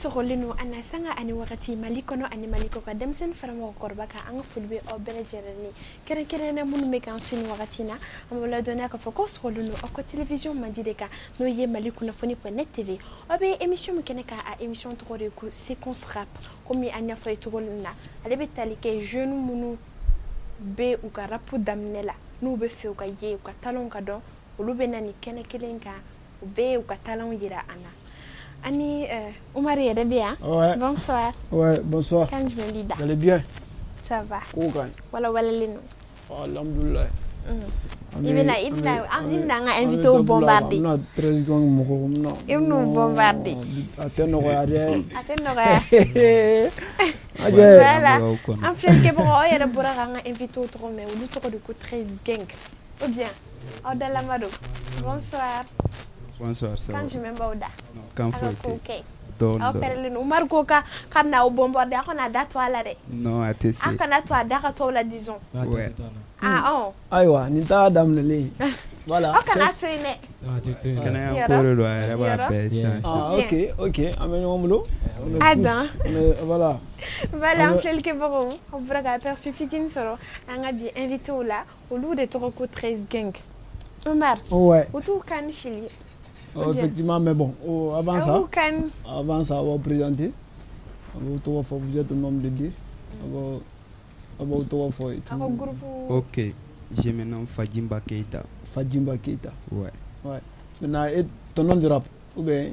Sɔgɔlen don an na sanga ani wagati Mali kɔnɔ ani Mali kɔkan, denmisɛnnin fara mɔgɔkɔrɔba kan, an ka foli bɛ aw bɛɛ lajɛlen ye, kɛrɛnkɛrɛnnenya minnu bɛ k'an su nin wagati na. An b'aw ladɔnniya k'a fɔ ko sɔgɔlen don aw ka télévision mandi de kan, n'o ye Mali kunnafoni point net TV. Aw bɛ émission min kɛnɛ kan, a émission tɔgɔ de ye ko Séquence Rap. Komi an y'a fɔ aw ye cogo min na, ale bɛ tali kɛ jeunes minnu bɛ u ka rap daminɛ la, n'u bɛ fɛ u ka ye, u ka talent ka dɔn, olu bɛ na nin kɛnɛ kelen kan, u bɛ u ka talent jira an na. Ani Umaru yɛrɛ bɛ yan. Ouais. Bonsoir. Ouais, bonsoir. Kan jumɛn b'i da? Vous allez bien? Ça va. Kow ka ɲi? Wala walalen don. Alhamdulilayi. I bɛna an ka invité bombarder. An bɛna 13 gang mɔgɔw n bɛna. I bɛn'u bombarder. A tɛ nɔgɔya dɛ. A tɛ nɔgɔya. Ajɛ. Voilà. An filɛlikɛbagaw, aw yɛrɛ bɔra k'an ka invité tɔgɔ mɛn, olu tɔgɔ de ko 13 gang. Ou bien aw dalama don. Bonsoir. Bonsoir, ça Kan va? jumɛn b'aw da? Kan Aw ka foyi kow tɛ. kɛ. Dɔɔni Aw dɔɔni. pɛrɛlen don. Umaru ko k'a bɛna aw bombarder, aw kana da to a la dɛ. Non, a tɛ se. Aw kana to a da ka to aw la, disons. Ouais. Ah ɔn. Ayiwa, nin t'a daminɛlen ye. Voilà. Aw kana to yen dɛ. Kɛnɛya ko de don, a yɛrɛ b'a bɛɛ sisan. Ah, ok, an bɛ ɲɔgɔn bolo. On est Adam. tous, on est, voilà. Voilà, an filɛlikɛbagaw, aw bɔra ka aperçu fitinin sɔrɔ an ka bi invité la, olu de tɔgɔ ko 13 gang. Umar. Ouais. U t'u kan fili. Oh, effectivement, mais bon, oh, avant ça, U kan. avant ça, on va présenter. On va vous fɔ, vous êtes au nombre de deux. On va vous fɔ et tout. Aw ka groupe. Ok, je me nomme Fadjimba Keita. Fadjimba Keita. Ouais. Ouais. Maintenant, et ton nom de rap ou bien?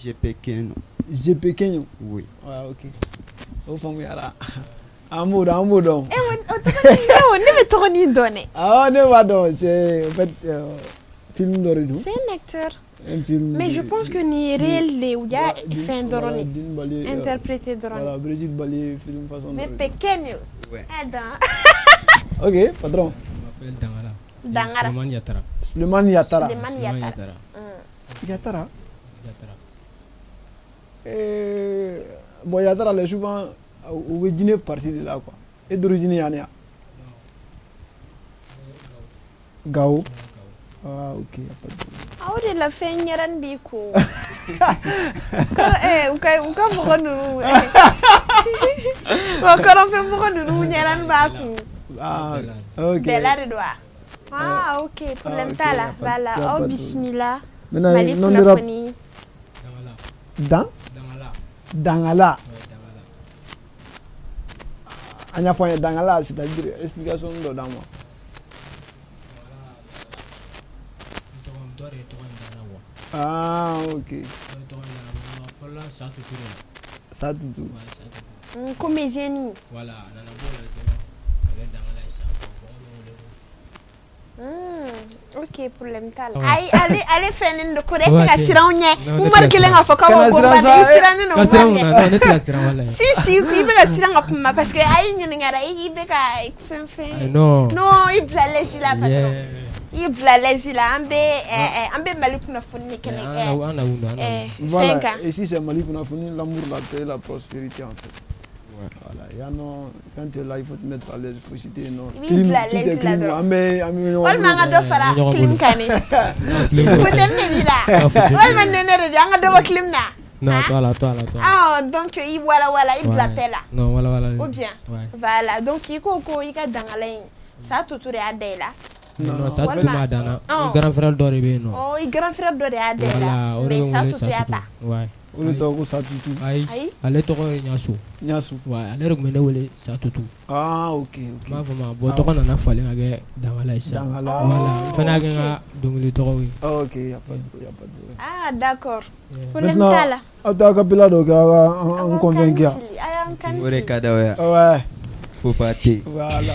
GP Keno. GP Kenyo. Oui. Ouais, ok. O faamuyara. An b'o dɔn, an b'o dɔn. E o tɔgɔ ni, ne bɛ tɔgɔ nin dɔn dɛ. Ah, ne b'a dɔn, c'est en fait film dɔ de don. C'est un acteur. Un film. Mais je pense que nin ye réel de ye, u y'a fɛn dɔrɔn de. Dine Bali, Interprété dɔrɔn. Voilà, Brigitte Bali, film façon. Mais Pequeño. Ouais. Adam. Ok, patron. Je m'appelle Dangara. Dangara. Suleiman Yatara. Suleiman Yatara. Suleiman Yatara. Yatara. Yatara. Bon, Yatara, les souvent, u bɛ Guinée partie de la quoi. E d'origine yan ya? Gao. Ah, ok, y a pas de problème. Aw de la fɛn ɲɛrɛnin b'i kun. Kɔrɔ u ka mɔgɔ ninnu. Wa kɔrɔnfɛ mɔgɔ ninnu ɲɛrɛnin b'a kun. Ah, ok. Bɛɛla de don wa? Ah, ok, problème t'a la. Voilà, aw bisimila. Maintenant, Mali nom de rap. kunnafoni. Dan? Dangala. An y'a fɔ an ye Dangala, c'est-à-dire explication dɔ d'an ma. Ah, ok. Sa Tutu. Comédien. Voilà, a nana bɔ o la dɔrɔn ka kɛ Dangala ye sisan. Mɔgɔw bɛ n wele ko. Ok, problème t'a la. Ouais. Ayi, ale fɛnnen don ko dɛ, e tɛ ka Ouais, siran anw ɲɛ. non, ne Umaru tɛ ka kelen k'a fɔ k'aw Kana b'o siran bombarder, sa, i sirannen don ka siran Umaru mun na? ɲɛ. Non, ne tɛ ka siran walayi. Si si, i bɛ ka siran ka kuma parce que a y'i ɲininkara, i bɛ ka fɛn fɛn. Ayi, non. Non, i bila l'aise la, patron. Yeah. I bila l'aise la, an bɛ Mali kunnafoni de kɛnɛ An na wuli, an na wuli. fɛn Voilà, kan. ici c'est Mali Kunnafoni, l'amour, la paix, la prospérité en fait. Voilà, il y a non, quand tu es là, il faut te mettre à l'aise, il faut citer non. I b'i Clim, bila tout est l'aise la clim, dɔrɔn. an bɛ ɲɔgɔn Walima an ka dɔ fara clim kan ne. Funteni de b'i la. Walima nɛnɛ de b'i an ka dɔ bɔ clim na. Non, to a la, to a la, to a la. Ah, donc i wala wala, i bila Ouais. paix la. Non, wala wala. Ou bien. Ouais. Voilà, donc i ko ko i ka dangala in Sa Tutu de y'a da i la. Non, Sa Tutu Walima m'a dan na. Ɔn. N grand frère dɔ de bɛ yen nɔ. Oh, i grand frère dɔ de y'a da i la. Voilà, o de bɛ Mais n Sa wele Tutu Sa y'a Tutu. ta. Ouais. O de tɔgɔ ko Sa Tutu. Ayi. Ayi. Ale tɔgɔ ye Ɲasu. Ɲasu. Ouais, ale de tun bɛ ne wele Sa Tutu. Ah, ok, ok. N b'a fɔ ma, bon tɔgɔ nana falen ka kɛ Dangala ye sisan. Dangala. Voilà, n fana y'a kɛ n ka dɔnkili tɔgɔw ye. Ok, y a pas de, y a pas de problème. Ah, d'accord. Problème Maintenant, t'a la. aw t'aw ka bila dɔ kɛ aw ka an convaincre yan. A y'an kan O de ka d'aw ye. Ouais. Faut pas te. Voilà.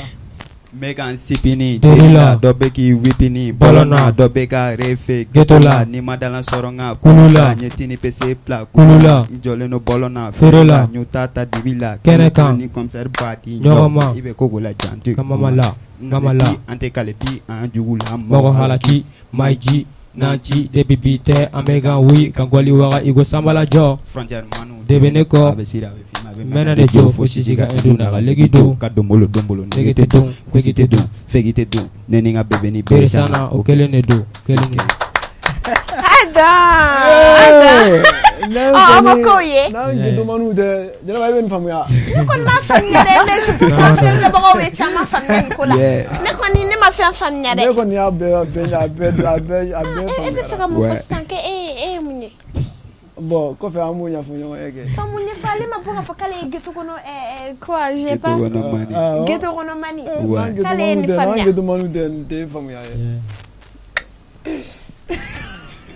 N bɛ ka n sipini Dori la. dɔ bɛ k'i wipini Bɔlɔn na. dɔ bɛ ka refe Ghetto la. N'i ma dalan sɔrɔ n ka Kulu la. n ye tini pese bila Kulu la. n jɔlen don bɔlɔn na Feere la. n y'u ta ta dibi la Kɛnɛ kan. ni commissaire ba di Ɲɔgɔn ma. i bɛ koko la janto Kamama la. Mama la. an tɛ kale bi an jugu la Mɔgɔ halaki maji nanci depuis bi tɛ an bɛ kan wuli ka gɔli waga i ko sanbala jɔ frontière manu de bɛ ne kɔ a bɛ sira a bɛ finma a bɛ mɛnɛ de jɔ fo sisi ka edu na ka legi don ka donbolo donbolo nege tɛ don kusi tɛ don fegi tɛ don ne ni n ka bébé ni bere sanna o kelen de don kelen de don. Adam. Adam. Aw ma kow ye. N'an ghettomaniw tɛ, Jɛnɛba, e bɛ nin faamuya. Ne kɔni m'a faamuya dɛ, mais je pense que an filɛlikɛbagaw ye caman faamuya nin ko la. Ne kɔni, ne ma fɛn faamuya dɛ. Ne kɔni y'a bɛɛ a bɛɛ a bɛɛ a bɛɛ a bɛɛ E bɛ fɛ faamuya. ka mun fɔ sisan k'e e ye mun ye? Bon, kɔfɛ an b'o ɲɛfɔ ɲɔgɔn ye kɛ. Ka mun ɲɛfɔ? Ale ma bɔ k'a fɔ k'ale ye ghetto kɔnɔ quoi, j'ai pas Ghetto kɔnɔ mani. Awɔ. Ghetto kɔnɔ mani. Ouais. K'ale ye nin N'an faamuya. ghettomaniw tɛ, nin tɛ faamuya ye.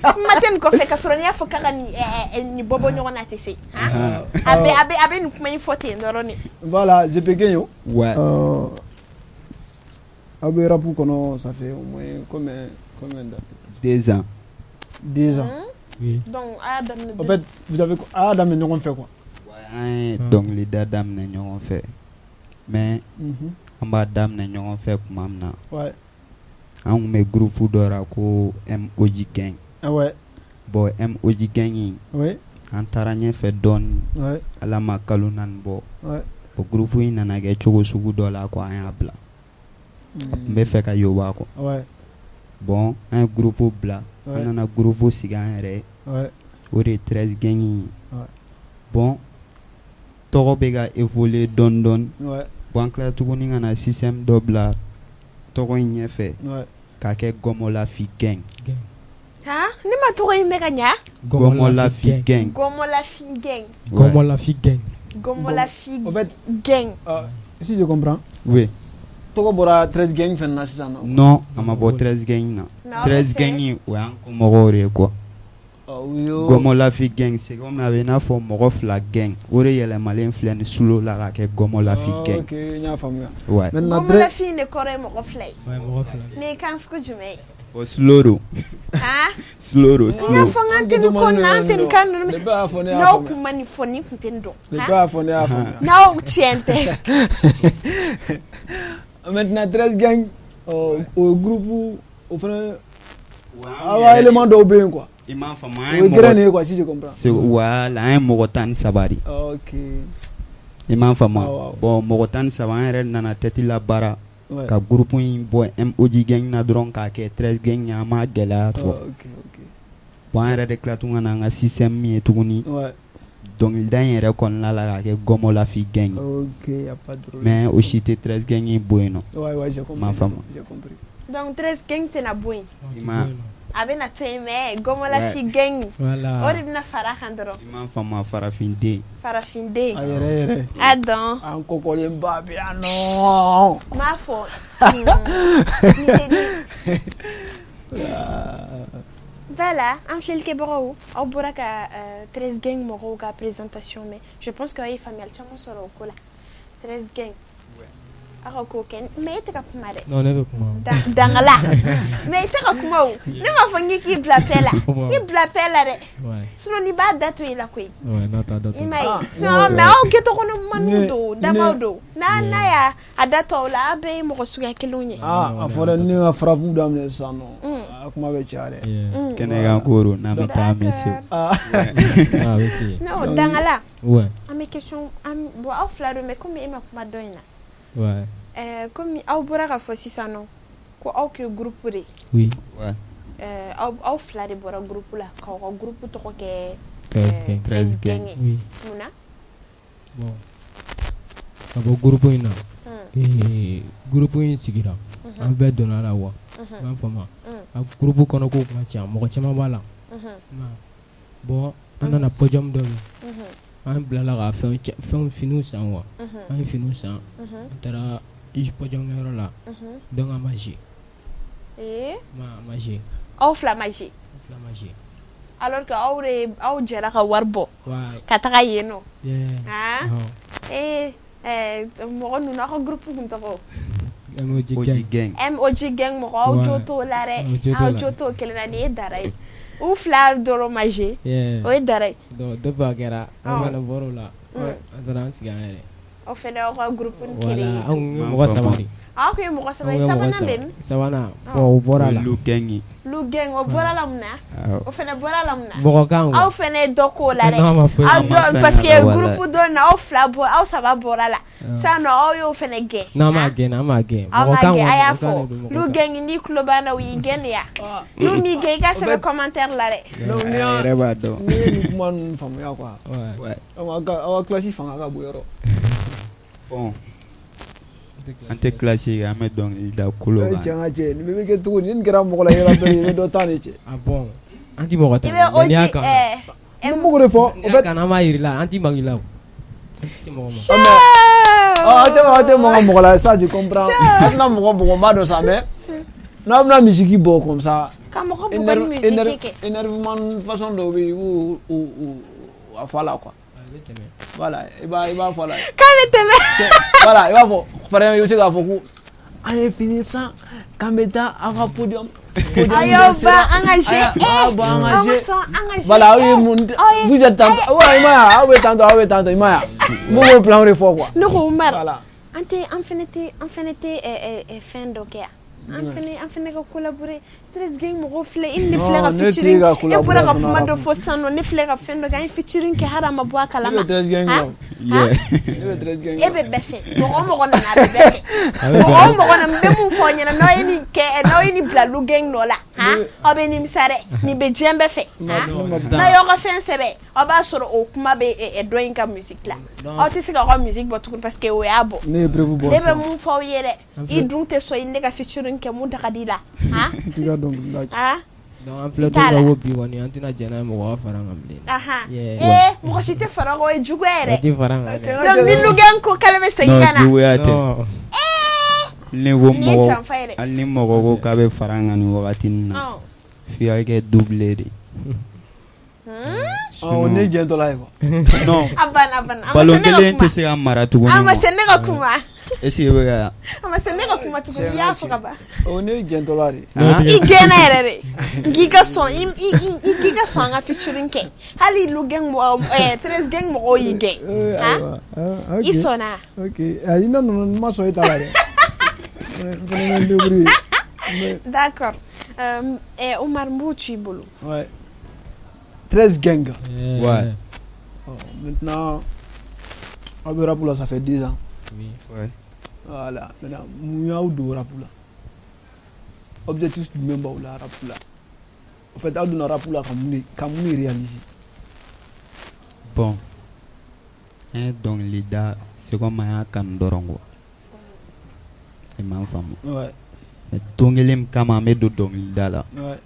Kuma tɛ nin kɔfɛ ka sɔrɔ n'i y'a fɔ k'a ka nin nin bɔ bɔ ɲɔgɔn na, a tɛ se. Han? A bɛ nin kuma in fɔ ten dɔrɔn de. Voilà, GP Kenyo. Ouais. Aw bɛ rap kɔnɔ, ça fait au moins combien d'années? 2 ans. 2 ans. Oui. Donc a y'a daminɛ. En fait, vous avez a y'a daminɛ ɲɔgɔn fɛ quoi. Ouais, an ye dɔnkilida daminɛ ɲɔgɔn fɛ, mais an b'a daminɛ ɲɔgɔn fɛ tuma min na, an kun bɛ groupe dɔ la ko MOG Gang. Ah ouais. Bon, MOG Gang in, an taara ɲɛfɛ dɔɔni, ala ma kalo 4 bɔ, o groupe in nana kɛ cogo sugu dɔ la quoi, an y'a bila. A tun bɛ fɛ ka yoba quoi. Bon, an ye groupe bila, an nana groupe sigi an yɛrɛ ye. O de ye 13 Gang in ye. Bon, tɔgɔ bɛ ka évoluer dɔɔni dɔɔni. Bon, an tilala tuguni ka na système dɔ bila tɔgɔ in ɲɛfɛ k'a kɛ Gɔmɔlafi Gang. Han, ne ma tɔgɔ in mɛn ka ɲa. Gɔmɔlafi Gang. Gɔmɔlafi Gang. Gɔmɔlafi Gang. Gɔmɔlafi En fait, Gang. Si je comprends. Oui. Tɔgɔ bɔra 13 Gang fɛnɛ na sisan nɔ. Non, a ma bɔ 13 Gang na. Mais aw bɛ 13 fɛ- Gang in, o y'an kɔmɔgɔw de ye quoi. Oh, Gɔmɔlafi Gang, c'est comme a bɛ i n'a fɔ mɔgɔ fila gang, o de yɛlɛmalen filɛ ni sulo la k'a kɛ Gɔmɔlafi Gang. Ok, n y'a faamuya. Ouais. Maintenant, Gɔmɔlafi in de kɔrɔ ye mɔgɔ fila ye. Ouais, mɔgɔ fila. Nin ye kan sugu jumɛn ye? Bon, slow don. Han? Slow don, N y'a slow. fɔ n k'an tɛ nin ko ninnu, an tɛ nin kan ninnu Ne mɛn. bɛɛ y'a fɔ ne y'a N'aw faamuya. kun ma nin fɔ, nin kun tɛ nin dɔn. Ne Han? bɛɛ y'a fɔ ne y'a faamuya. N'aw tiɲɛ tɛ. Maintenant, 13 Gang, o groupe o fɛnɛ, aw ka élément dɔw bɛ yen quoi. I m'a faamu, an O ye ye grain de mɔgɔ ye quoi, si je comprends. C'est voilà, an ye mɔgɔ 13 de. Ok. I m'a faamu. Awɔ, awɔ. Bon, mɔgɔ 13, an yɛrɛ nana tête la baara ka groupe in bɔ MOG Gang na dɔrɔn k'a kɛ 13 Gang ye, an m'a gɛlɛya fɔ. Ok. Bon, an yɛrɛ de tila tun ka na an ka système min ye tuguni dɔnkilida in yɛrɛ kɔnɔna la k'a kɛ Gɔmɔlafi Gang. Ok, y a pas de problème. Mais o si tɛ 13 Gang in bɔ yen nɔ. Ouais, j'ai compris. M'a faamu. J'ai compris. Donc 13 Gang tɛna bɔ yen. I ma A bɛna to yen, mais Gɔmɔlafi Gang. Voilà. O de bɛna fara a kan dɔrɔn. I m'a faamu, farafin den. Farafin den. A yɛrɛ yɛrɛ. A dɔn. An kɔkɔlenba bɛ yan nɔ. N b'a fɔ. Nin tɛ nin. Voilà, an filɛlikɛbagaw, aw bɔra ka 13 Gang mɔgɔw ka présentation mɛn. Je pense que aw ye faamuyali caman sɔrɔ o ko la. 13 Gang. Aw ka ko kɛ, mais e tɛ ka kuma dɛ. Non, ne bɛ kuma. Dangala. Mais i tɛ ka kuma o. Ne m'a fɔ n k'i k'i bila paix la. I bila paix la dɛ. Sinon n'i b'a da to i la koyi. Ouais, n'a t'a da to. I m'a ye. Sinon mais aw ghetto kɔnɔ maniw don, damaw don. N'a y'a a da to aw la, aw bɛɛ ye mɔgɔ suguya kelenw ye. Ah, a fɔra ne ka frappe daminɛ sisan nɔ. A kuma bɛ caya dɛ. Kɛnɛkan ko don, n'an bɛ taa an bɛ se. Ah. Ah, a bɛ se. Non, Dangala. Ouais. An bɛ question an bon, aw fila don, mais komi e ma kuma dɔ in na. Komi aw bɔra ka fɔ sisan nɔ ko aw kɛ groupe de ye. Oui. Ouais. Aw fila de bɔra groupe la k'aw ka groupe tɔgɔ kɛ 13 Gang. 13 Gang. ye. Oui. Mun na? Bon. Ka bɔ groupe in na. Groupe in sigira. An bɛɛ donna a la wa. I m'a faamu. A groupe kɔnɔ kow kun ka ca, mɔgɔ caman b'a la. I m'a ye. Bon, an nana podium dɔ kɛ. An bilala ka fɛn fɛnw finiw san wa. An ye finiw san. An taara podium kɛyɔrɔ la. Donc an ma jouer. Ee. Ma an ma jouer. Aw fila ma jouer. An fila ma jouer. Alors que aw de aw jɛra ka wari bɔ. Ka taga yen nɔ. Ah. Ee mɔgɔ ninnu, aw ka groupe kun tɔgɔ? MOG Gang. MOG Gang mɔgɔ, aw jo t'o la dɛ. Aw jo t'o kelen na, nin ye dara ye. U fila dɔrɔn ma jouer. O ye dara ye. Donc depuis a kɛra, an fana bɔr'o la. An taara an sigi an yɛrɛ. Aw fana aw ka groupe ni créé. Voilà, an kun ye mɔgɔ saba de. Aw kun ye mɔgɔ saba ye, sabanan bɛ min? Sabanan, bon, o bɔra la. Lu Gang. Lu Gang, o bɔra la mun na? O fana bɔra la mun na? Mɔgɔ kan. Aw fana ye dɔ k'o la dɛ. Aw dɔ, parce que groupe dɔ na, aw fila bɔ, aw saba bɔra la. Sisan nɔ, aw y'o fana gɛn. N'an m'a gɛn, an m'a gɛn. Aw m'a gɛn, a y'a fɔ. Lu Gang, n'i tulo b'an na, u y'i gɛn de ya? N'u m'i gɛn, i ka sɛbɛn commentaire la dɛ. Donc n'i yɛrɛ b'a dɔn. N'i ye nin kuma ninnu faamuya quoi. Ouais. Aw ka clash fanga ka bon yɔrɔ. Bon, an tɛ clash kɛ, an bɛ dɔnkili da kolo kan. Cɛ, n ka cɛ, nin bɛɛ bɛ kɛ cogo di? Ni nin kɛra mɔgɔ la yɛrɛ bɛɛ i bɛ dɔ ta de cɛ. Ah bon, an ti mɔgɔ ta. I bɛ n'i y'a OG kan. Ɛɛ. N b'o de fɔ. N'i y'a kan, an b'a yir'i la, an ti mag'i la o. An ti se mɔgɔ ma. Aw tɛ mɔgɔ mɔgɔ la, ça je comprends. Aw tɛna mɔgɔ bugɔ, n b'a dɔn sa, mais n'aw bɛna musique bɔ comme ça. Ka mɔgɔ bugɔ ni musique kɛ. Énervement façon dɔw bɛ yen, i b'o a fɔ a la quoi. Voilà, i b'a fɔ a la. K'a bɛ tɛmɛ. Voilà, i b'a fɔ, par exemple, i bɛ se k'a fɔ ko an ye fini san k'an bɛ taa aw ka podium. A y'aw ban an ka jeu. Aw ban an ka jeu. Sɔn an ka jeu. Voilà, aw ye mun, vous êtes tantôt, ouais, i m'a ye, aw bɛ tantôt, aw bɛ tantôt, i m'a ye. N b'o plan de fɔ quoi. Ne ko Umaru. An tɛ, an fɛnɛ tɛ, an fɛnɛ tɛ fɛn dɔ kɛ yan. An fɛnɛ ka collaborer. 13 Gang mɔgɔw filɛ, i ni ne filɛ ka featuring. E bɔra ka kuma dɔ fɔ sisan nɔ, ne filɛ ka fɛn dɔ kɛ, an ye featuring kɛ hali a ma bɔ a kalama. Ne bɛ 13 Gang dɔn. Ne bɛ 13 Gang. E bɛ bɛɛ fɛ. Mɔgɔ o mɔgɔ nana, a bɛ bɛɛ fɛ. Mɔgɔ o mɔgɔ nana, n bɛ mun fɔ aw ɲɛna, n'aw ye nin kɛ, n'aw ye nin bila Lu Gang nɔ la, han, aw bɛ nimisa dɛ. Nin bɛ diɲɛ bɛɛ fɛ. N'aw y'aw ka fɛn sɛbɛn, aw b'a sɔrɔ o kuma bɛ dɔ in ka musique la. Aw tɛ se k'aw ka musique bɔ tuguni parce que o y'a bɔ. Ne ye preuve bɔ Ne bɛ mun fɔ aw ye dɛ. I dun tɛ sɔn i ne ka featuring kɛ, mun da ka di i la? Han? N t'i ka dɔnkili da. Han? Donc an filɛ don min na ko bi kɔni, an tɛna jɛn n'a ye mɔgɔ ka fara an kan bilen. Ahan. Ee, mɔgɔ si tɛ fara o ye juguya yɛrɛ. O tɛ fara an kan dɛ. Donc ni Lu Gang ko k'ale bɛ segin ka na. Non, juguya tɛ. Ne ko Nin ye mɔgɔ, janfa ye dɛ. Hali ni mɔgɔ ko k'a bɛ fara an kan nin wagati in na, f'i ka kɛ double de. O ne jɛntɔla ye quoi. Non. A banna, a banna. Ballon kelen tɛ se ka mara tuguni. A ma se ne ka kuma. Est ce que i bɛ ka. A ma se ne ka kuma tuguni, i y'a fɔ ka ban. O ne jɛntɔla de. I gɛnna yɛrɛ de. N k'i ka sɔn, i k'i ka sɔn an ka featuring kɛ. Hali Lu Gang mɔgɔw, 13 Gang mɔgɔw y'i gɛn. Han? I sɔnna? Ok, ayi, non non, n ma sɔn e ta la dɛ. N fana bɛ n débrouiller. D'accord. Umar, n b'o to i bolo. Ouais. 13 Gang. Ouais. Oh, maintenant, aw bɛ rap la, ça fait 10 ans. Oui. Ouais. Voilà. Maintenant, mun y'aw don rap la? Objectif jumɛn b'aw la rap la? En fait, aw donna rap la ka mun de réaliser? Bon, an ye dɔnkili da, c'est comme an y'a kanu dɔrɔn quoi. I m'a faamu. Ouais. Mais don kelen min kama an bɛ don dɔnkilida la. Ouais.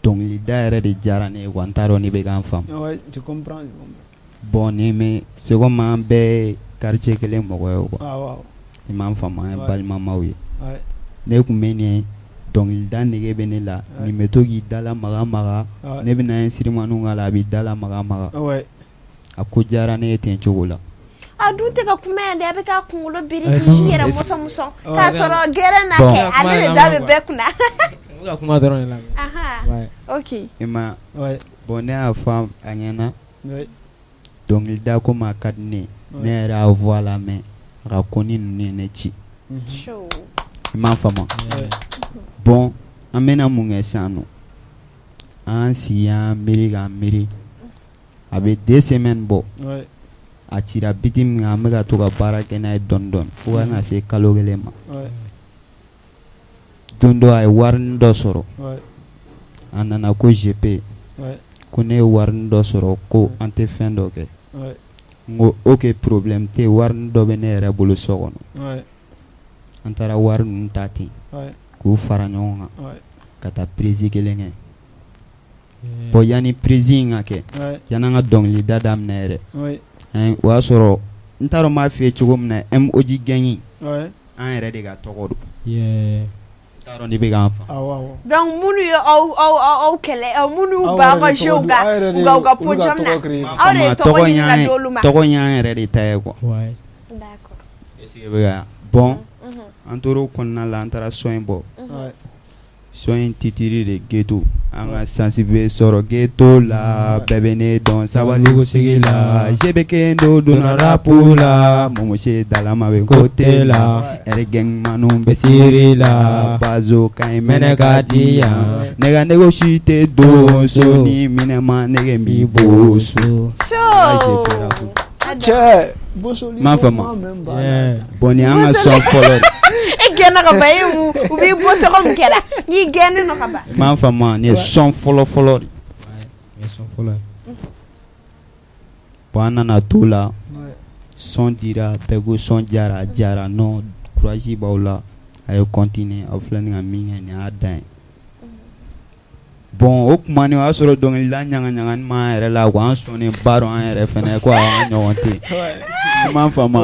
Dɔnkilida yɛrɛ de diyara ne ye quoi, n t'a dɔn n'i bɛ k'an faamu. Ouais, je comprends, je comprends. Bon, ni mais c'est comme an bɛɛ ye quartier kelen mɔgɔ ye quoi. Ah waaw. I m'a faamu, an ye balimamaw ye. Ouais. Ne tun bɛ nin dɔnkilida nege bɛ ne la, nin bɛ to k'i dala maga maga, ne bɛna instrument k'a la, a b'i dala maga maga. Ouais. A ko diyara ne ye ten cogo la. A dun tɛ ka kuma yan dɛ, a bɛ k'a kunkolo biri k'i yɛrɛ mɔsɔn mɔsɔn k'a sɔrɔ gɛrɛn na kɛ, ale de da bɛ bɛɛ kunna. N bɛ ka kuma dɔrɔn de lamɛn. Ahan. Ok. I ma. Ouais. Bon, ne y'a fɔ a ɲɛna. Ouais. Dɔnkilida komi a ka di ne ye. Ne yɛrɛ y'a voix lamɛn, a ka kɔni ninnu ye ne ci. I m'a faamu. Bon, an bɛna mun kɛ sisan nɔ? An sigi, an miiri k'an miiri. A bɛ 2 semaines bɔ. Ouais. A cira biti min kan, an bɛ ka to ka baara kɛ n'a ye dɔɔni dɔɔni fo ka na se kalo kelen ma. Ouais. Don dɔ, a ye warini dɔ sɔrɔ. Ouais. A nana ko GP. Ouais. Ko ne ye warini dɔ sɔrɔ, ko an tɛ fɛn dɔ kɛ. Ouais. N ko ok, problème tɛ yen, warini dɔ bɛ ne yɛrɛ bolo so kɔnɔ. Ouais. An taara wari ninnu ta ten. Ouais. K'u fara ɲɔgɔn kan. Ouais. Ka taa prise kelen kɛ. Bon, yanni prise in ka kɛ. Ouais. Yanni an ka dɔnkilida daminɛ yɛrɛ. Ouais. O y'a sɔrɔ n t'a dɔn n b'a f'i ye cogo min na, MOG Gang. Ouais. An yɛrɛ de ka tɔgɔ don. Yeah. N t'a dɔn n'i bɛ k'an faamu. Awɔ awɔ. Donc minnu ye aw kɛlɛ, minnu b'aw ka jeu kan, u ka podium na, aw de ye tɔgɔ ɲini ka d'olu ma. Tɔgɔ y'an yɛrɛ de ta ye quoi. Ouais. D'accord. Est ce que bɛ ka bon, an tor'o kɔnɔna la, an taara son in bɔ. Ouais. Son in titre de ghetto an ka chance bɛ sɔrɔ ghetto la bɛɛ bɛ ne dɔn sabali sigi la JB Keno donna rap la Momo Dalama bɛ côté la R gang manu bɛ siri la Bazo ka ɲi mɛnɛ ka di yan ne ka nɛgɛ si tɛ don so ni minɛ ma nɛgɛ b'i bo so cɛ m'a faamu bon nin y'an ka son fɔlɔ e gɛnna ka ban e u b'i bɔ sɔgɔ min kɛra n'i gɛnnen don ka ban m'a faamu nin ye son fɔlɔ fɔlɔ de fɔlɔ bon an nana t'o la son dira bɛɛ ko son diyara a diyara non courage b'aw la a ye continuer aw filɛ nin ka min kɛ nin y'a dan ye bon o tuma ni o y'a sɔrɔ dɔnkilida ɲaga ɲagani m'an yɛrɛ la quoi an sɔnnen ba dɔn an yɛrɛ fɛnɛ ko an ɲɔgɔn tɛ yen i m'a faamu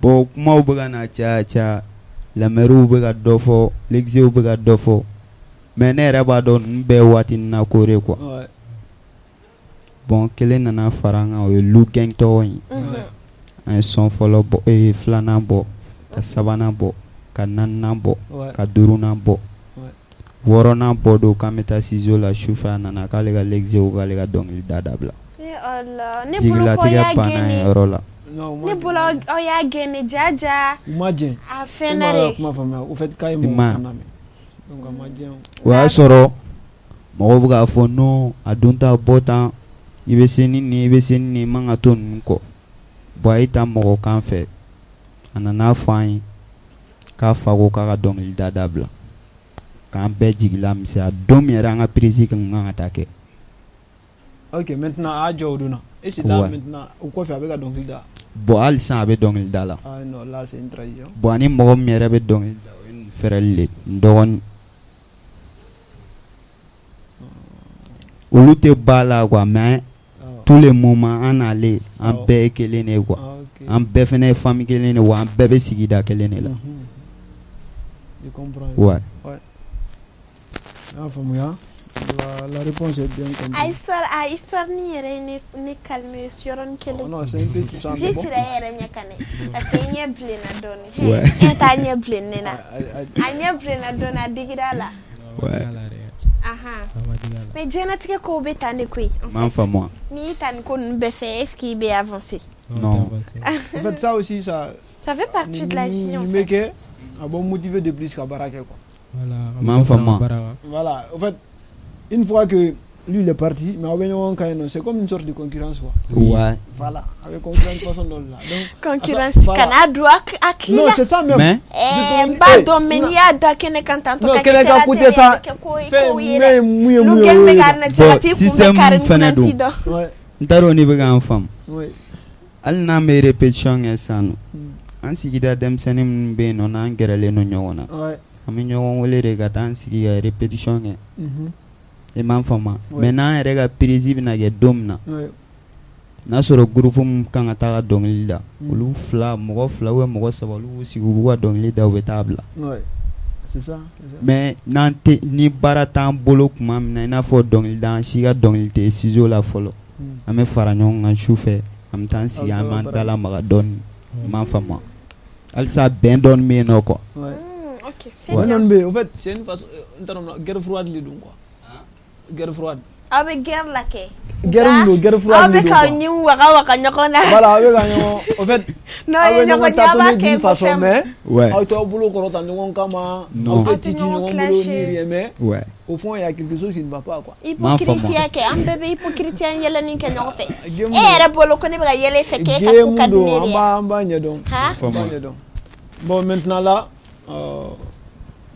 bon kumaw bɛ ka na caya caya lamɛriw bɛ ka dɔ fɔ l'exew bɛ ka dɔ fɔ mais ne yɛrɛ b'a dɔn ninnu bɛɛ ye waatinin na ko de quoi bon kelen nana fara an kan o ye Lu Gang tɔgɔ ye an ye son fɔlɔ bɔ filanan bɔ ka sabanan bɔ ka naaninan bɔ ka duurunan bɔ wɔɔrɔnan bɔ don k'an bɛ taa studio la sufɛ a nana k'ale ka l'exew k'ale ka dɔnkili da dabila jigilatigɛ banna yen yɔrɔ la ne bolo aw y'a gɛn de jaja u ma jɛn a fɛnna de kuma faamuya au fait k'a ye mɔgɔ kan lamɛn donc a ma jɛn o y'a sɔrɔ mɔgɔw bɛ k'a fɔ non a don ta bɔ tan i bɛ se ni nin i bɛ se ni nin i man ka to ninnu kɔ bon a y'i ta mɔgɔ kan fɛ a nana fɔ an ye k'a fa ko k'a ka dɔnkili da dabila k'an bɛɛ jigila misɛnya don min yɛrɛ an ka prise kan ka taa kɛ ok maintenant a y'a jɔ o don na et c'est là maintenant o kɔfɛ a bɛ ka dɔnkili da bon hali sisan a bɛ dɔnkili da la ah non là c'est une trahison bon ani mɔgɔ min yɛrɛ bɛ dɔnkili da o ye nin frère de n dɔgɔnin olu tɛ ba la quoi mais tous les moments an n'ale an bɛɛ ye kelen de ye quoi an bɛɛ fana ye famille kelen de wa an bɛɛ bɛ sigida kelen de la Je comprends. Ouais. Ouais. N y'a faamuya. La réponse est bien comprise. A histoire a histoire ni yɛrɛ ye ne calmer yɔrɔnin kelen. Non, c'est un peu tout ça. Ji cira e yɛrɛ ɲɛ kan dɛ parce que i ɲɛ bilenna dɔɔnin. Ouais. E t'a ɲɛ bilennen na. A ɲɛ bilenna dɔɔnin a digira a la. Ouais. Ahan. Mais diɲɛlatigɛ kow bɛ tan de koyi. N m'a faamu. N'i y'i ta nin ko ninnu bɛɛ fɛ est ce qu'il bɛ avancer? Non. En fait, ça aussi, ça. Ça fait partie de la vie en nin fait. bɛ kɛ a b'aw motiver de plus ka baara kɛ quoi. Voilà. N m'a faamu. Voilà. En fait, une fois que lui il est parti, mais aw bɛ ɲɔgɔn kan yen nɔ, c'est comme une sorte de concurrence quoi. Ouais. Voilà. A bɛ concurrence façon dɔ de la. Donc Concurrence voilà. kana don hakili Non, la. c'est ça même. Mais Ɛɛ n b'a dɔn mais n'i y'a da kɛnɛ kan tantɔ Non, ka kɛ kɛnɛ kan ko tɛ sa. kɛ ko ye Fɛn kow ye mun ye dɛ. mun ye Lu mun ye gang o bɛ ye ka de. na jalati kun bɛ système kari fɛnɛ kun ti don. dɔn. Ouais. N t'a dɔn n'i bɛ k'an faamu. Ouais. Hali n'an bɛ répétition kɛ sisan nɔ an sigida denmisɛnnin minnu bɛ yen nɔ n'an gɛrɛlen don ɲɔgɔn na Ouais. an bɛ ɲɔgɔn wele de ka taa an sigi ka répétition kɛ Mhm. i m'a faamu Ouais. mais n'an yɛrɛ ka prise bɛna kɛ don min na Ouais. n'a sɔrɔ groupe min kan ka taa ka dɔnkili da olu fila mɔgɔ fila ou bien mɔgɔ saba olu b'u sigi u b'u ka dɔnkili da u bɛ taa bila Ouais. C'est ça. c'est ça. mais n'an tɛ ni baara t'an bolo tuma min na i n'a fɔ dɔnkili da an si ka dɔnkili tɛ studio la fɔlɔ an bɛ fara ɲɔgɔn kan su fɛ an bɛ taa an sigi an b'an da lamaga dɔɔni i m'a faamu halisa bɛn dɔɔni bɛ yen nɔ quoi Ouais. Ok, c'est Ouais, bien. non, mais en fait, c'est une façon. N t'a dɔn guerre froide de don quoi. Guerre froide. Aw bɛ guerre la kɛ. Guerre min don, guerre Aw froide bɛ de don. k'aw quoi. ɲin waga waga ɲɔgɔn na. Voilà, aw bɛ ka ɲɔgɔn. En fait, N'aw aw ye bɛ ɲɔgɔn ɲɔgɔn ye aw b'a tâtonner kɛ d'une ko façon, fɛn. mais Ouais. aw t'aw bolo kɔrɔta ɲɔgɔn kama. Non. Aw Aw tɛ tɛ ci ci ɲɔgɔn ɲɔgɔn bolo ni clasher. rien, mais Ouais. au fond, il y a quelque chose qui ne va pas quoi. Hypocrite kɛ an bɛɛ bɛ hypocrite yɛlɛnin kɛ ɲɔgɔn fɛ. Game E yɛrɛ bolo ko ne bɛ ka yɛlɛ e fɛ k'e ka ko Game ka di don, ne an de ye. b'a an b'a ɲɛdɔn. Han? An b'a ɲɛdɔn. Bon, maintenant là,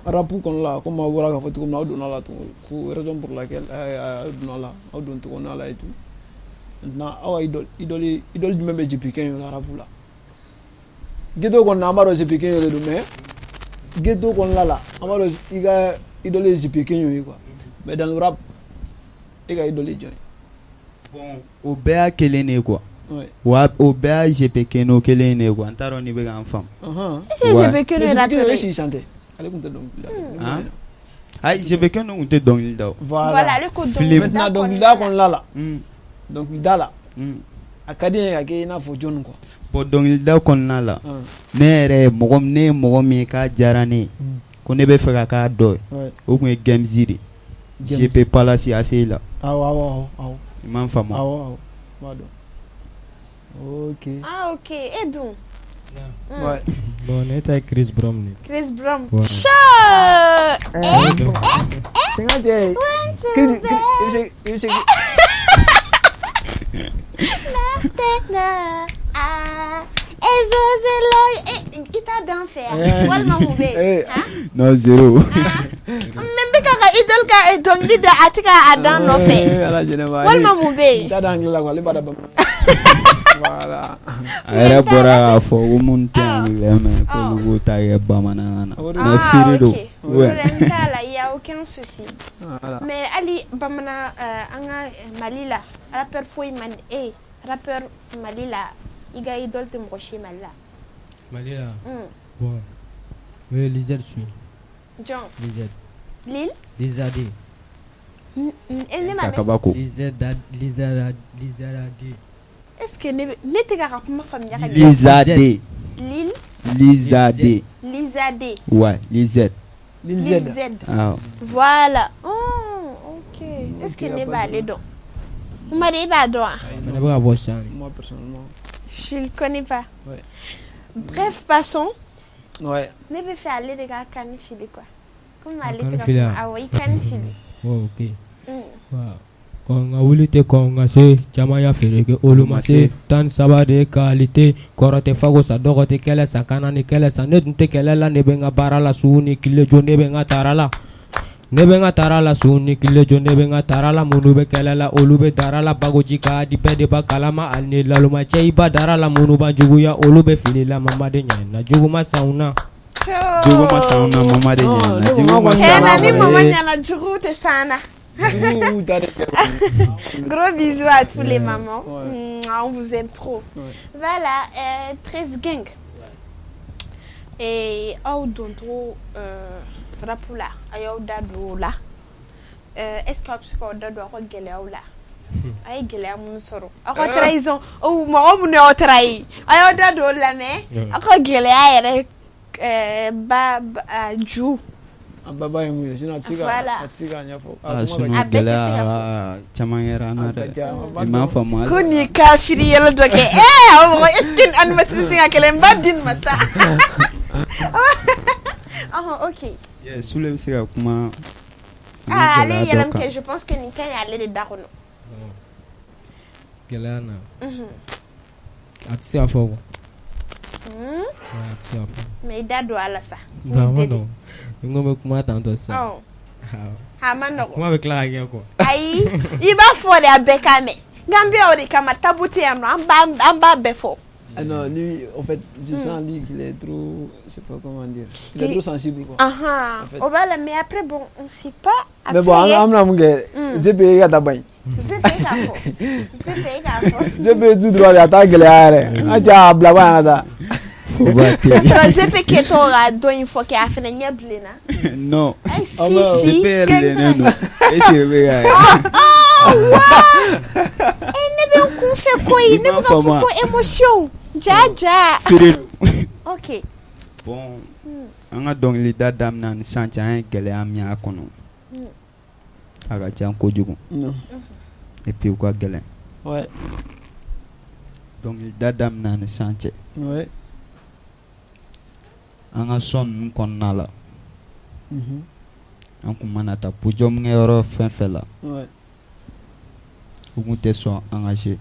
rap kɔnɔ la, comme aw bɔra k'a fɔ cogo min na, aw donna la tugun ko raison pour laquelle aw donna la, aw don cogo la et tout. Maintenant, aw ka idole jumɛn bɛ JP Kɛ la rap la? Ghetto kɔnɔ na, an b'a dɔn JP Kɛ de don, mais ghetto kɔnɔna la, an b'a dɔn i ka idole ye JP Kɛ ye quoi. Mais dans le rap, e ka idole ye jɔn ye? Bon o bɛɛ y'a kelen de ye quoi. Ouais. Wa o bɛɛ y'a JP Keno kelen de ye quoi n t'a dɔn n'i bɛ k'an faamu. Est-ce que Ouais. JP Keno ye Mais JP rappeur Keno, ye? est-ce qu'il chantait? Ale tun tɛ dɔnkili da. Han? Ayi JP Keno tun tɛ dɔnkili da o. Voilà. Voilà, ale ko Philippe. Maintenant, dɔnkilida dɔnkilida kɔnɔna la. kɔnɔna la, dɔnkilida la, a ka di n ye ka kɛ i n'a fɔ jɔnni quoi. Bon dɔnkilida kɔnɔna la ne yɛrɛ ye mɔgɔ ne ye mɔgɔ min ye k'a diyara ne ye Ko ne bɛ fɛ ka k'a dɔ ye, o tun ye Gamezi de GP Palace ACI la, awɔ awɔ awɔ, i m'a faamu, awɔ awɔ, n b'a dɔn, ok, ah ok e dun, ouais, bon ne ta ye Chris Brown de ye, Chris Brown, ouais. Sure cɛ Chris i bɛ se I t'a dan fɛ yan walima mun bɛ yen non zéro n bɛ ka ka idole ka dɔnkili da a tɛ ka a dan nɔfɛ walima mun bɛ yen n t'a da anglais la quoi ale b'a da bamanan voilà a yɛrɛ bɔra k'a fɔ ko minnu tɛ anglais mɛn k'olu k'u ta kɛ bamanankan na mais firi don problème t'a la il y a aucun souci mais hali bamanan an ka Mali la rappeur foyi man e rappeur Mali la i ka idole tɛ mɔgɔ si Mali la Mali la bon n bɛ Lil Z suit jɔn Lil Z Lil Lil Z ne ma mɛn kabako Lil Z Lil Z est ce que ne tɛ k'a ka kuma faamuya ka ɲɛ Lil Z Lil Lil Z Lil Z ouais Lil Z Lil Z awɔ voilà oh, ok est ce que ne b'ale dɔn Umar i b'a dɔn wa ne bɛ ka bɔ sisan moi personnellement je le connais pas ouais. Bref passons ouais. Ne bɛ fɛ ale de ka kan fili quoi komi ale Kan tɛ ka fili kuma wa? awɔ i kan fili oh, ok kɔn ka wuli tɛ kɔn ka se caman y'a feere kɛ olu ma se 13 de qualité kɔrɔ tɛ fago sa dɔgɔ tɛ kɛlɛ sa kana ni kɛlɛ sa ne dun tɛ kɛlɛ la ne bɛ n ka baara la su ni tile jo ne bɛ n ka taara la ne bɛ n ka taara la su ni tile jo ne bɛ n ka taara la minnu bɛ kɛlɛ la olu bɛ dara la bagoji ka di bɛɛ de ba kalama hali ni laloma cɛ i ba dara la minnu b'a juguya olu bɛ fili la mama de ɲɛna jugu ma sanw na jugu ma sanw na mama de ɲɛna jugu ma tiɲɛ na ni mama sanw ɲɛna jugu tɛ san na Gros bisous à tous les mamans. Ouais. On vous aime trop. Ouais. Voilà, 13 gang. Et aw doncogo rap la a y'aw da don o la. Est-ce que aw bɛ se k'aw da don aw ka gɛlɛyaw la? A ye gɛlɛya minnu sɔrɔ aw ka trahison mɔgɔ minnu y'aw trahi a y'aw da don o la mais aw ka gɛlɛya yɛrɛ ba ju. A baba ye mun ye sinon a tɛ se ka Voilà. a tɛ se k'a ɲɛfɔ. Ah, sinon A bɛɛ tɛ se ka gɛlɛya caman kɛra an na A ka dɛ ca. i m'a faamu Ko nin ye kafiri yɛlɛ dɔ kɛ ee a mɔgɔ est ce que nin animatrice ka kɛlɛ n b'a di nin ma sa. Ɔhɔn ok. Yeah, Sule bɛ se ka kuma an ka Ah ale ye gɛlɛya yɛlɛ dɔ min kan kɛ je pense que nin ka ɲi ale de da kɔnɔ. Gɛlɛya na a tɛ se ka fɔ quoi a tɛ se ka fɔ Mais i da don a la sa. non a ma nɔgɔn ni n ko n bɛ kuma tantɔ sisan Ɔn a ma nɔgɔn. kuma bɛ tila ka kɛ quoi Ayi i b'a fɔ de a bɛɛ k'a mɛn n'an bɛ o de kama tabu tɛ yan nɔ an b'a bɛɛ fɔ. Ah non, lui, en fait, je sens lui qu'il est trop, je sais pas comment dire, il est trop sensible quoi. Ahan En fait. o b'a la mais après bon on sait pas. A Mais bɛ se bon, ka an kɛ an bɛna mun kɛ ZP e ka taa ban ZP k'a fɔ ZP k'a fɔ. ZP tout droit de a t'a gɛlɛya yɛrɛ an cɛ a bila ban yan ka sa. Fo ba tɛ Ka sɔrɔ ZP kɛtɔ ka dɔ in fɔ kɛ a fana ɲɛ bilenna. non Ayi si Ah, bah, si. ZP yɛrɛ bilennen don est ce que bɛ ka ye Oh wa eh ne bɛ n kun fɛ koyi ne I m'a bɛ ka fɔ faamu wa? ko émotion ja ja. feere don Ok. bon an ka dɔnkilida daminɛ ni sisan cɛ an ye gɛlɛya min y'a kɔnɔ a ka ca kojugu Non. et puis u ka gɛlɛn Ouais, dɔnkilida daminɛ ni sisan cɛ ouais. an ka son ninnu kɔnɔna la Mhm. an kun mana taa podium kɛyɔrɔ fɛn fɛn la Ouais. u kun tɛ sɔn an ka se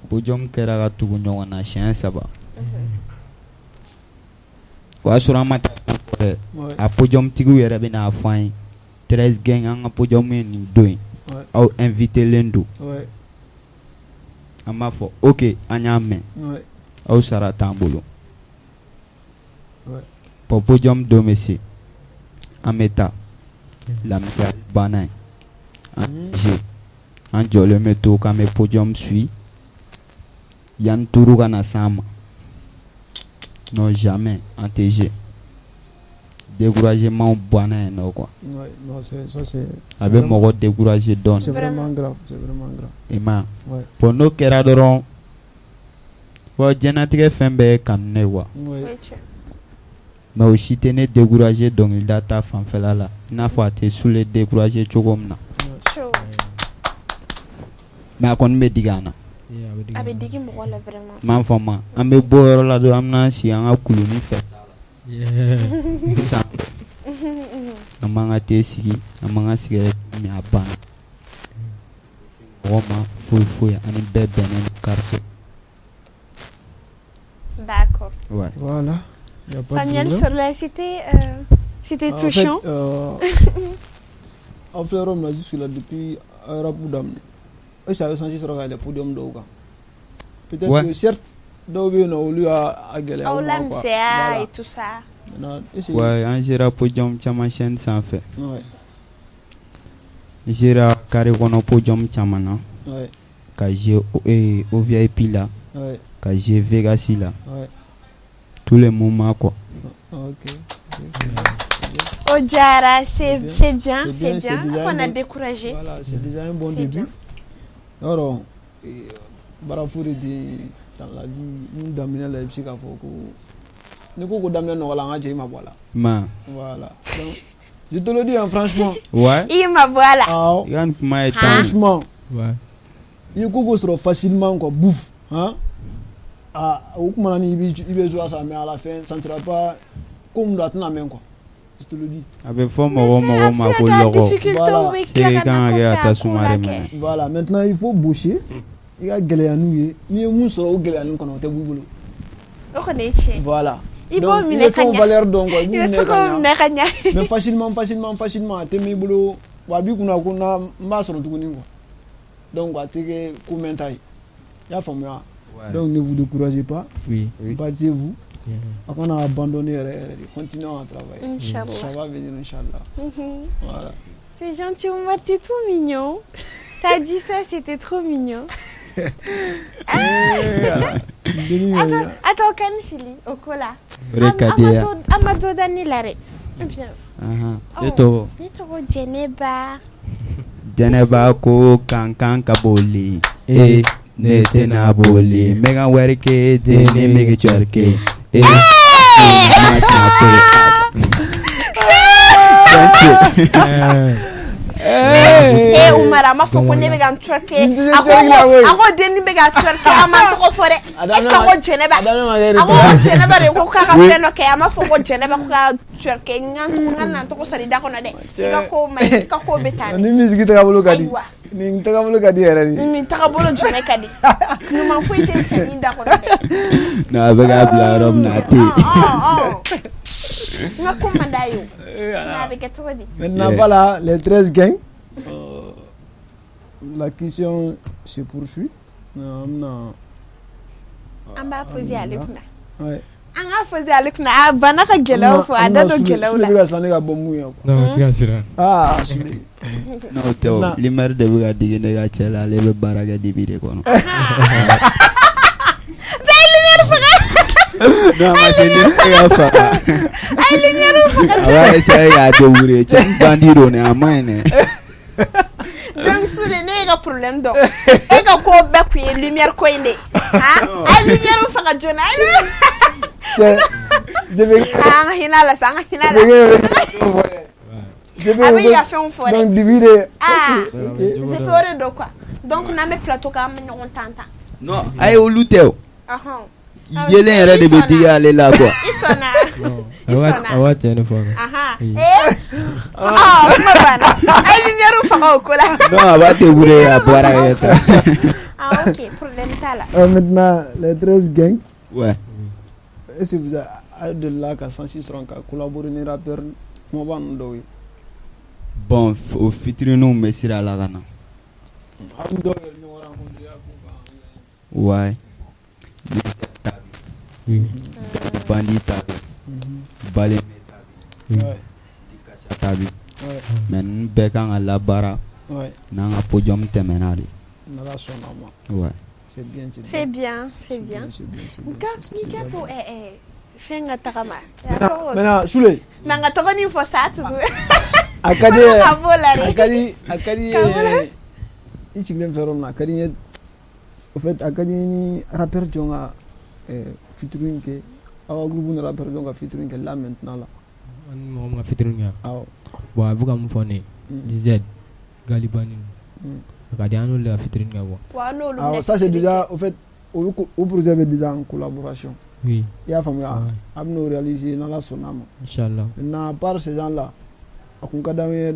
podium kɛra ka tugu ɲɔgɔn na siɲɛ 3 o y'a sɔrɔ an ma taa fɔ dɛ Ouais. a podium tigiw yɛrɛ bɛ n'a fɔ an ye 13 gang an ka podium ye nin don ye Ouais. aw invité len don Ouais. an b'a fɔ ok an y'a mɛn Ouais. aw sara t'an bolo Ouais. bon podium don bɛ se an bɛ taa lamisaya banna ye an je an jɔlen bɛ to k'an bɛ podium suit yanni turu ka na s'an ma non jamais an tɛ je découragement banna yen nɔ quoi Ouais. Non, c'est ça c'est. a bɛ mɔgɔ décourager C'est dɔɔni vraiment grave, c'est vraiment grave. i ma ye Ouais. bon n'o kɛra dɔrɔn bon diɲɛlatigɛ fɛn bɛɛ ye kanu de ye quoi Ouais. Oui, tiɲɛ. Mais o si tɛ ne décourager dɔnkilida ta fanfɛla la i n'a fɔ a tɛ Sule décourager cogo min na. Mais a kɔni bɛ digi an na. A bɛ digi mɔgɔ la vraiment. N m'a faamu an bɛ bɔ yɔrɔ la dɔrɔn an bɛna sigi an ka kulunin fɛ sisan an b'an ka te sigi an b'an ka cigarette min a banna mɔgɔ ma foyi foyi ani bɛɛ bɛnnen don quartier. D'accord. Ouais. Voilà. Y a pas de Faamuyali problème. sɔrɔla, c'était En touchant. fait, aw filɛ yɔrɔ min na jusque là, depuis aw ye rap daminɛ, est ce que a bɛ chance sɔrɔ ka yɛlɛ podium dɔw kan? Peut-être Ouais. que certes dɔw bɛ yen nɔ, olu y'a a gɛlɛya Aw u ma quoi. lamisɛnya Voilà. et tout ça. Maintenant, est-ce que Ouais, an sera podium caman chaîne sanfɛ. N sera carré kɔnɔ podium caman na. Ka jouer OVIP la. Ka jouer Vegas la. Tous les moments quoi. Ok. O diyara, c'est C'est bien, bien, c'est c'est bien. déjà On un a bon- découragé. Voilà, c'est déjà un bon C'est début. bien. Yɔrɔ baara foyi de tɛ dans la vie mun daminɛ la i bɛ se k'a fɔ ko n'i ko ko daminɛ nɔgɔ la, an ka cɛ i ma bɔ a la. Ma. Voilà. Donc, je te le dis hein, franchement. Ouais. I ma bɔ a la. Awɔ. I ka nin kuma ye tan. Franchement. Ouais. I ye ko ko sɔrɔ facilement quoi, bouf, hein. Ah, o kuma na ni i bɛ jouer ça, mais à la fin ça ne sera pas ko mun don, a tɛna mɛn quoi. Je te le dis. A bɛ fɔ mɔgɔ mɔgɔ ma ko lɔgɔ. Difficulté bɛ C'est tila ka kan na ka kɛ kɔfɛ ka a ko tasuma la de kɛ. minɛ. Voilà, maintenant il faut bosser. I ka gɛlɛya n'u ye. N'i ye mun sɔrɔ o gɛlɛya kɔnɔ, o tɛ b'i bolo. O kɔni ye tiɲɛ. Voilà. I b'o Donc, minɛ i bɛ ka fɛnw ɲa. valeur dɔn quoi, i I b'u bɛ minɛ to ka k'o ɲa. minɛ ka ɲa. Mais facilement, facilement, facilement, a tɛ mɛn i bolo wa, a b'i kunna ko na n b'a sɔrɔ tuguni quoi. Donc a tɛ kɛ ko mɛnta ye. I y'a faamuya? Donc ne vous découragez pas. Oui. Battez-vous. Yeah. A kana abandonner yɛrɛ yɛrɛ de. Continuez à travailler. Inch'Allah. Ça va venir, Inch'Allah. Voilà. C'est gentil, Oumar, t'es tout mignon. T'as dit ça, c'était trop mignon. Denni Attends, attends, kan fili o ko la. O de ka di ye. An ma dɔ da ne la dɛ. Bien. Ahan. E Oh, tɔgɔ? Ne tɔgɔ Jɛnɛba. Jɛnɛba ko kan kan ka boli. Eh, ne tɛna boli. N bɛ ka wari kɛ den ne bɛ ka kɛ. Eh, ma siɲɛ to. Eh Oumar, a ma fɔ ko ne bɛ ka n twerker. N tɛ A ko twerk la koyi. a ko denni bɛ ka twerker, a ma n tɔgɔ fɔ dɛ. A Est ce que a ko Jɛnɛba? A daminɛ ma kɛ A ko retard. ko Jɛnɛba de ko k'a ka fɛn dɔ kɛ, a ma fɔ ko Jɛnɛba ko ka twerker. N ka n ka na n tɔgɔ sɔrɔ i da kɔnɔ dɛ. I ka ko ma ɲi, i ka ko bɛ tan Ni musique tagabolo ka di. Ayiwa. Nin tagabolo ka di yɛrɛ de. Nin tagabolo jumɛn ka di? Ɲuman foyi tɛ cɛnin da kɔnɔ dɛ. Non, a bɛ k'a bila yɔrɔ min na a tɛ yen. Ɔ ɔ. N ka ko man d'a ye o. Mais a bɛ kɛ cogo di? Maintenant, Yeah. voilà, les 13 gangs. La question se poursuit. An bɛna An b'a poser ale kunna. Ouais. An k'a poser ale kunna. A banna ka gɛlɛyaw fɔ, a da don gɛlɛyaw la. Sule bɛ ka siran ne ka bɔ mun ye quoi. Non, o tɛ ka siran. Ah, Sule. N'o tɛ o, Na. lumière de bɛ ka digi ne ka cɛ la, ale bɛ baara kɛ dibi de kɔnɔ. Bɛɛ ye lumière faga. Non, a ma se ni e ka faga. A ye lumière faga. A b'a essayer k'a débrouiller. Cɛ in bandit don dɛ, a man ɲi dɛ. Donc Sule, ne ye ka problème dɔn. E ka ko bɛɛ kun ye lumière ko in de ye. Han? A ye lumière faga joona. A ye Cɛ, je vais An ka hinɛ a la sa, an ka hinɛ a la. Je vais A bɛ ka fɛnw fɔ dɛ. Donc dibi de. Ah, Ok. c'est o de don quoi. Donc n'an bɛ plateau kan, an bɛ ɲɔgɔn tan tan. Non, ayi olu tɛ o. Ɔhɔn. Yelen yɛrɛ de bɛ digi ale la quoi. I sɔnna. I A b'a sɔnna. a b'a tiɲɛ de fɔ. Ahan. Oui. Eh? Ɔ, kuma banna. A ye lumière faga o ko la. Non, a b'a débrouiller a bɔra kɛ tan. Ah ok, problème t'a la. Maintenant, les 13 gangs. Ouais. Est-ce que vous avez de là ka chance sɔrɔ ka collaborer ni rappeur kumaba ninnu dɔw ye? Bon, o fitirininw bɛ sira la ka na. Aw ni dɔw yɛrɛ ɲɔgɔn rencontrer a ko kan. Ouais. Ta bɛ Oui. Bandi ta bɛ Baleme ta bɛ Sidi Kasa ta bɛ mais ninnu bɛɛ kan ka labaara n'an ka podium tɛmɛna de. N'Ala sɔnna a ma. Ouais. C'est bien, c'est C'est bien, c'est bien. C'est bien, c'est bien. Nka n'i ka to fɛn ka tagama. Maintenant, Soule. Na n ka tɔgɔnin fɔ sa tugu. A ka di Ka b'o la dɛ. A ka di Ka b'o la. I sigilen filɛ yɔrɔ min na, a ka di n ye, au fait, a ka di n ye ni rappeur jɔn ka featuring kɛ. Aw ka groupe ni rappeur jɔn ka featuring kɛ là maintenant là? An ni mɔgɔ min ka featuring kɛ? Awɔ. Bon, a bɛ ka mun fɔ ne ye, DZ Galibani, a ka di an n'olu de ka featuring kɛ quoi. Wa aw n'olu Awɔ, bɛna ça c'est featuring déjà kɛ. Au fait, o projet bɛ déjà en collaboration. Oui. I y'a faamuya? Ouais. A bɛn'o réaliser n'Ala sɔnn'a ma. Inchallah. Maintenant, à part ces gens là, a kun ka d'anw ye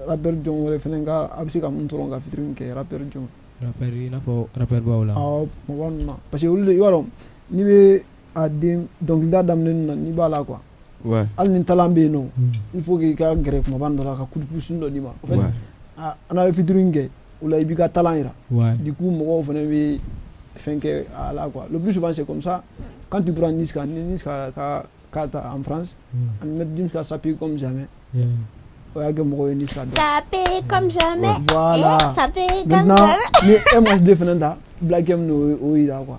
rappeur jɔn wɛrɛ fɛnɛ ka, a bɛ se ka mun sɔrɔ ka featuring kɛ, rappeur jɔn? Rappeur, i n'a fɔ rappeur baw la? Awɔ, mɔgɔ ninnu na, parce que olu de, i b'a dɔn, n'i bɛ a den dɔnkilida daminɛ na, n'i b'a la quoi, hali ni talent bɛ yen nɔ, il faut que i ka gɛrɛ kumaba dɔ la ka coup de pouce dɔ d'i ma. En fait, a n'a bɛ featuring kɛ, o la i b'i ka talent yira. Du coup, mɔgɔw fana bɛ fɛn kɛ a la quoi. Le plus souvent, c'est comme ça. Quand tu prends Niska, ni Niska ka ta en France, ani Maître Gims ka Ça pique comme jamais, o y'a kɛ mɔgɔw ye Niska dɔn. Ça pique comme jamais. Voilà. Eh, ça pique comme Maintenant, jamais. ni MHD fana ta, Black M n'o o yira quoi.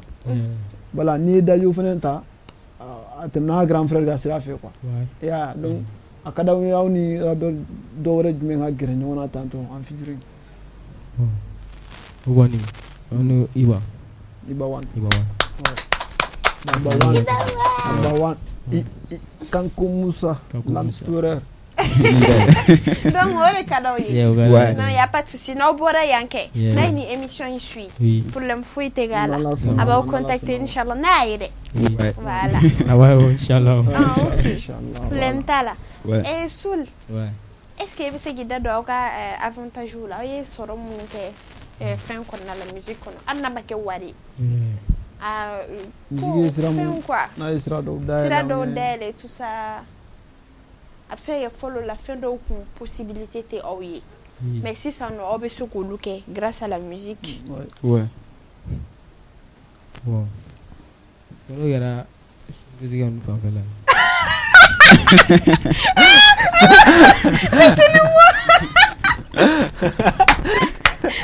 Voilà, n'i ye Dajo fana ta, a tɛmɛna a grand frère ka sira fɛ quoi. I y'a ye? Donc a ka d'aw ye, aw ni rappeur dɔ wɛrɛ jumɛn ka gɛrɛ ɲɔgɔn na tantôt en featuring? O kɔni, an n'o Iba. Iba One. Iba One. Number one. Number one. Kanko Musa, Kanko Musa. l'empereur. Donc o de ka d'aw ye. Yeah, o ka Ouais. Non, y a pas de souci. N'aw bɔra yan kɛ, n'a ye nin émission in suit, problème foyi tɛ k'a la. N'Ala sɔnna A b'aw ma, n'Ala contacter sɔnna ma. inchallah n'a ye dɛ. Ouais. Voilà. Ah ouais, ouais, inchallah. Ah, ok. Inchallah. Problème t'a la. Ouais. Eh Soul, est-ce que i bɛ se k'i da don aw ka avantage la? Aw ye sɔrɔ minnu kɛ fɛn kɔnɔna la, musique kɔnɔ, hali n'a ma kɛ wari ye. Ah, ko Musique ye sira mun fɛnw quoi. N'a ye sira dɔw dayɛlɛ Sira an dɔw ye. dayɛlɛ, tout ça. A bɛ se ka kɛ fɔlɔ la, fɛn dɔw kun possibilité tɛ aw ye. Mais sisan nɔ, aw bɛ se k'olu kɛ grâce à la musique. Ouais. Ouais. Bon. Sɔrɔ kɛra musique ninnu fanfɛla ye.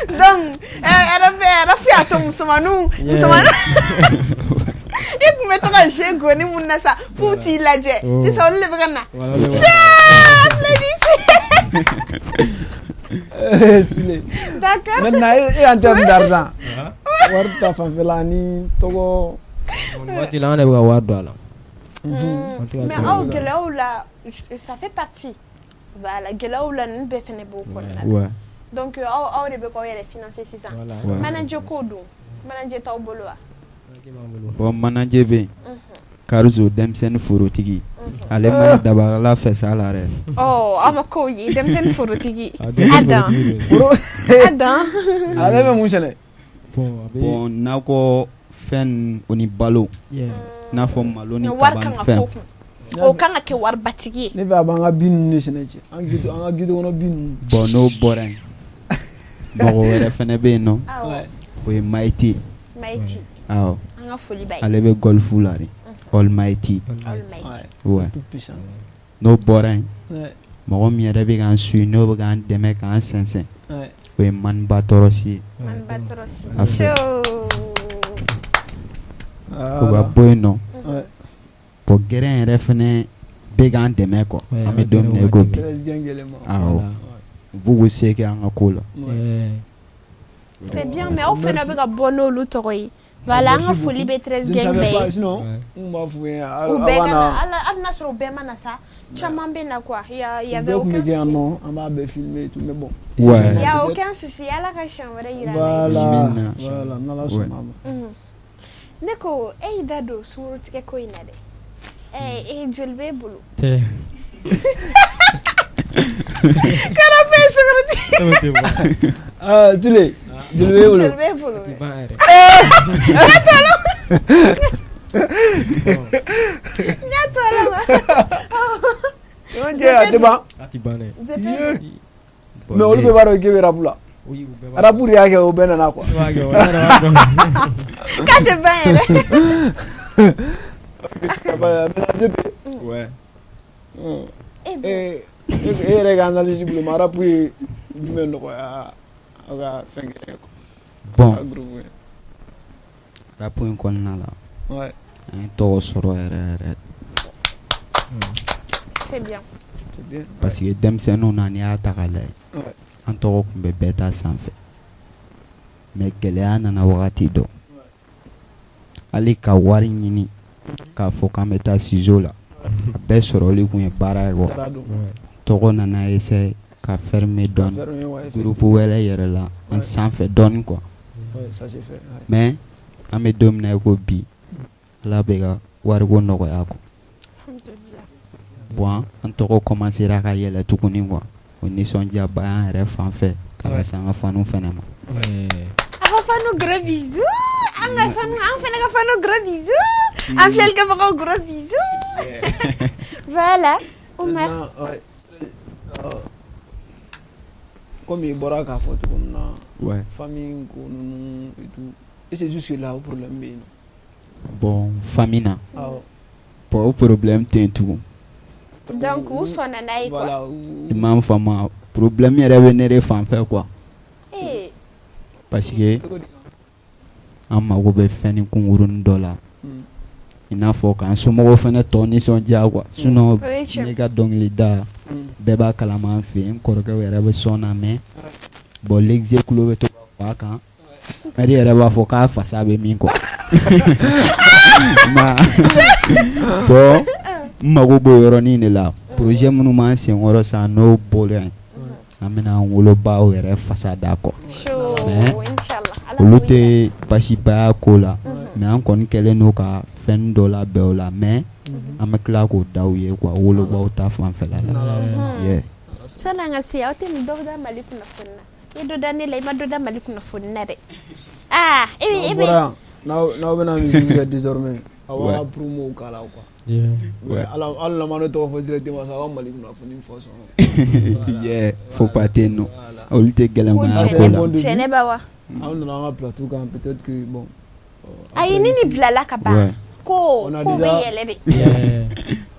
Donc rap y'a to musomaninw, musomaninw, i tun bɛ to ka jeu goni mun na sa f'u t'i lajɛ, sisan olu de bɛ ka na. Voilà, olu de bɛ Applaudissez. Eh, Sile. D'accord. Maintenant, et en termes d'argent, Ah. wari ta fanfɛla ni tɔgɔ. Bon, nin waati la, an yɛrɛ bɛ ka wari don a la. An tɛ ka Mais sɔrɔ. aw gɛlɛyaw la, ça fait partie. Voilà, gɛlɛyaw la, ninnu bɛɛ fɛnɛ b'o kɔnɔna la. Donc aw de bɛ k'aw yɛrɛ financer sisan. Voilà. Ouais. Manager ko dun, manager t'aw bolo wa? Manager b'an bolo. Bon, manager bɛ yen. Karizo, denmisɛnnin forotigi. Ale ma dabala fɛ sa la yɛrɛ. Ɔ, aw ma k'o ye denmisɛnnin forotigi. Ah, denmisɛnnin Adam. forotigi don. Foro. Adam. Ale bɛ mun sɛnɛ? Bon, a bɛ Bon, nakɔ fɛn ninnu, o ni balo. N'a fɔ malo ni Wari kaba kan ni ka fɛn. k'o kun. O kan ka kɛ waribatigi ye. Ne fɛ, a b'an ka bin ninnu de sɛnɛ cɛ. An ka gidon kɔnɔ bin ninnu. Bon, n'o bɔra yen, mɔgɔ wɛrɛ fɛnɛ bɛ yen nɔ. Awɔ. O ye Maïti. Maïti. Awɔ. An ka foli b'a ye. Ale bɛ golf la de. Almighty. Almighty. Ouais. Tout puissant. N'o bɔra yen, mɔgɔ min yɛrɛ bɛ k'an suit, n'o bɛ k'an dɛmɛ k'an sɛnsɛn, o ye Maniba Tɔrɔsi ye. Maniba Tɔrɔsi. A fɛ. Chaud. O ka bɔ yen nɔ. Bon, gɛrɛn yɛrɛ fɛnɛ bɛ k'an dɛmɛ quoi. Ouais, An bɛ don min na i ko bi. Treize gang élément. Awɔ. U b'u k'u se kɛ an ka ko la. C'est bien, mais aw fɛnɛ bɛ ka bɔ n'olu tɔgɔ ye. Voilà, an ka Merci foli bɛ beaucoup. 13 Je ne gang savais bɛɛ pas, ye. sinon, n b'a f'u ye, U aw bɛɛ ka ka na, na. hali n'a sɔrɔ u bɛɛ ma na sa, caman bɛ na quoi. Il y avait Bɛɛ kun bɛ aucun kɛ yan souci. nɔ, an b'a bɛɛ filmer et tout, mais bon. Ouais. Il y a aucun souci. Ala ka siɲɛ wɛrɛ yira an na. Voilà, Amina. voilà, n'Ala sɔnna a ma. Ne ko e y'i da don sunkurutigɛ ko in na dɛ. Eh, joli b'e bolo? Tɛ. Kana fɛn sunkurutigɛ. Ah, Tule, joli b'e bolo? Joli b'e bolo? Ti ban yɛrɛ. Ɲɛ to a la ma. Cɛ, a tɛ ban. A ti ban dɛ. Zepe. Mais olu bɛɛ b'a dɔn k'e bɛ rap la. Oui, u bɛɛ b'a Rap de y'a kɛ o bɛɛ nana quoi. dɔn. B'a kɛ, o yɛrɛ b'a dɔn. K'a tɛ ban yɛrɛ. Maintenant, Zepe, Ouais. E dun. E yɛrɛ ka analyse bolo ma, rap ye jumɛn nɔgɔya aw ka fɛn kɛ quoi, Bon, aw groupe ye? rap in kɔnɔna la, an ye tɔgɔ sɔrɔ yɛrɛ yɛrɛ. C'est bien. C'est bien. Parce que denmisɛnninw na, n'i y'a ta k'a lajɛ, an tɔgɔ tun bɛ bɛɛ ta sanfɛ. Mais gɛlɛya nana wagati dɔ. Hali ka wari ɲini K'a fɔ k'an bɛ taa studio la, a bɛɛ sɔrɔli kun ye baara ye quoi. Tɔgɔ nana essayer ka fermer dɔɔni, groupe wɛrɛ yɛrɛ la an sanfɛ dɔɔni quoi. Mais an bɛ don min na i ko bi, Ala bɛ ka wariko nɔgɔya quoi. Bon, an tɔgɔ commencera ka yɛlɛ tuguni quoi. O nisɔndiyaba y'an yɛrɛ fan fɛ ka lase an ka fanu fana ma. A ka fanu, gros bisous. An ka fanu, an fana ka fanu, gros bisous. An filɛlikɛbagaw, gros bisous. Voilà, Oumar. Comme i bɔra k'a fɔ cogo min na, famille ko ninnu et tout, et c'est jusque là o problème bɛ yen nɔ. Bon, famille na, bon, o problème tɛ yen tugun. Donc u sɔnna n'a ye quoi. I m'a faamu, problème yɛrɛ bɛ ne de fan fɛ quoi. Parce que an mago bɛ fɛn ni kunkurunin dɔ la, i n'a fɔ k'an somɔgɔw fana tɔ nisɔndiya quoi. Sinon ne ka dɔnkilida, bɛɛ b'a kalama an fɛ yen, n kɔrɔkɛw yɛrɛ bɛ sɔn na, mais bon, l'exe tulo bɛ to ka bɔ a kan, mɛri yɛrɛ b'a fɔ k'a fasa bɛ min kɔ. Bon, n mago b'o yɔrɔnin de la. Projet minnu b'an senkɔrɔ sisan, n'o bɔra yen, an bɛna an wolobaw yɛrɛ fasa da kɔ. Mais olu tɛ baasiba ko la, mais an kɔni kɛlen don ka fɛn dɔ labɛn o la, mais an bɛ tila k'o da u ye quoi, wolobaw ta fanfɛla la. Yeah. Sani an ka se, aw tɛ nin dɔ da Mali kunnafoni na? I ye dɔ da ne la, i ma dɔ da Mali kunnafoni na dɛ. Aa, e bɛ N'aw bɛna musique kɛ désormais, aw b'a ka promo k'a la quoi. Hali n'aw ma ne tɔgɔ fɔ directement sa, aw ka Mali kunnafoni fɔ sɔn. Yeah, faut pas tɛ yen nɔ, olu tɛ gɛlɛnmaya ko la. Cɛnɛ ba wa. Aw nana an ka plateau kan, peut-être que bon. Ayi, ni nin bilala ka ban, ko ko bɛ yɛlɛ de.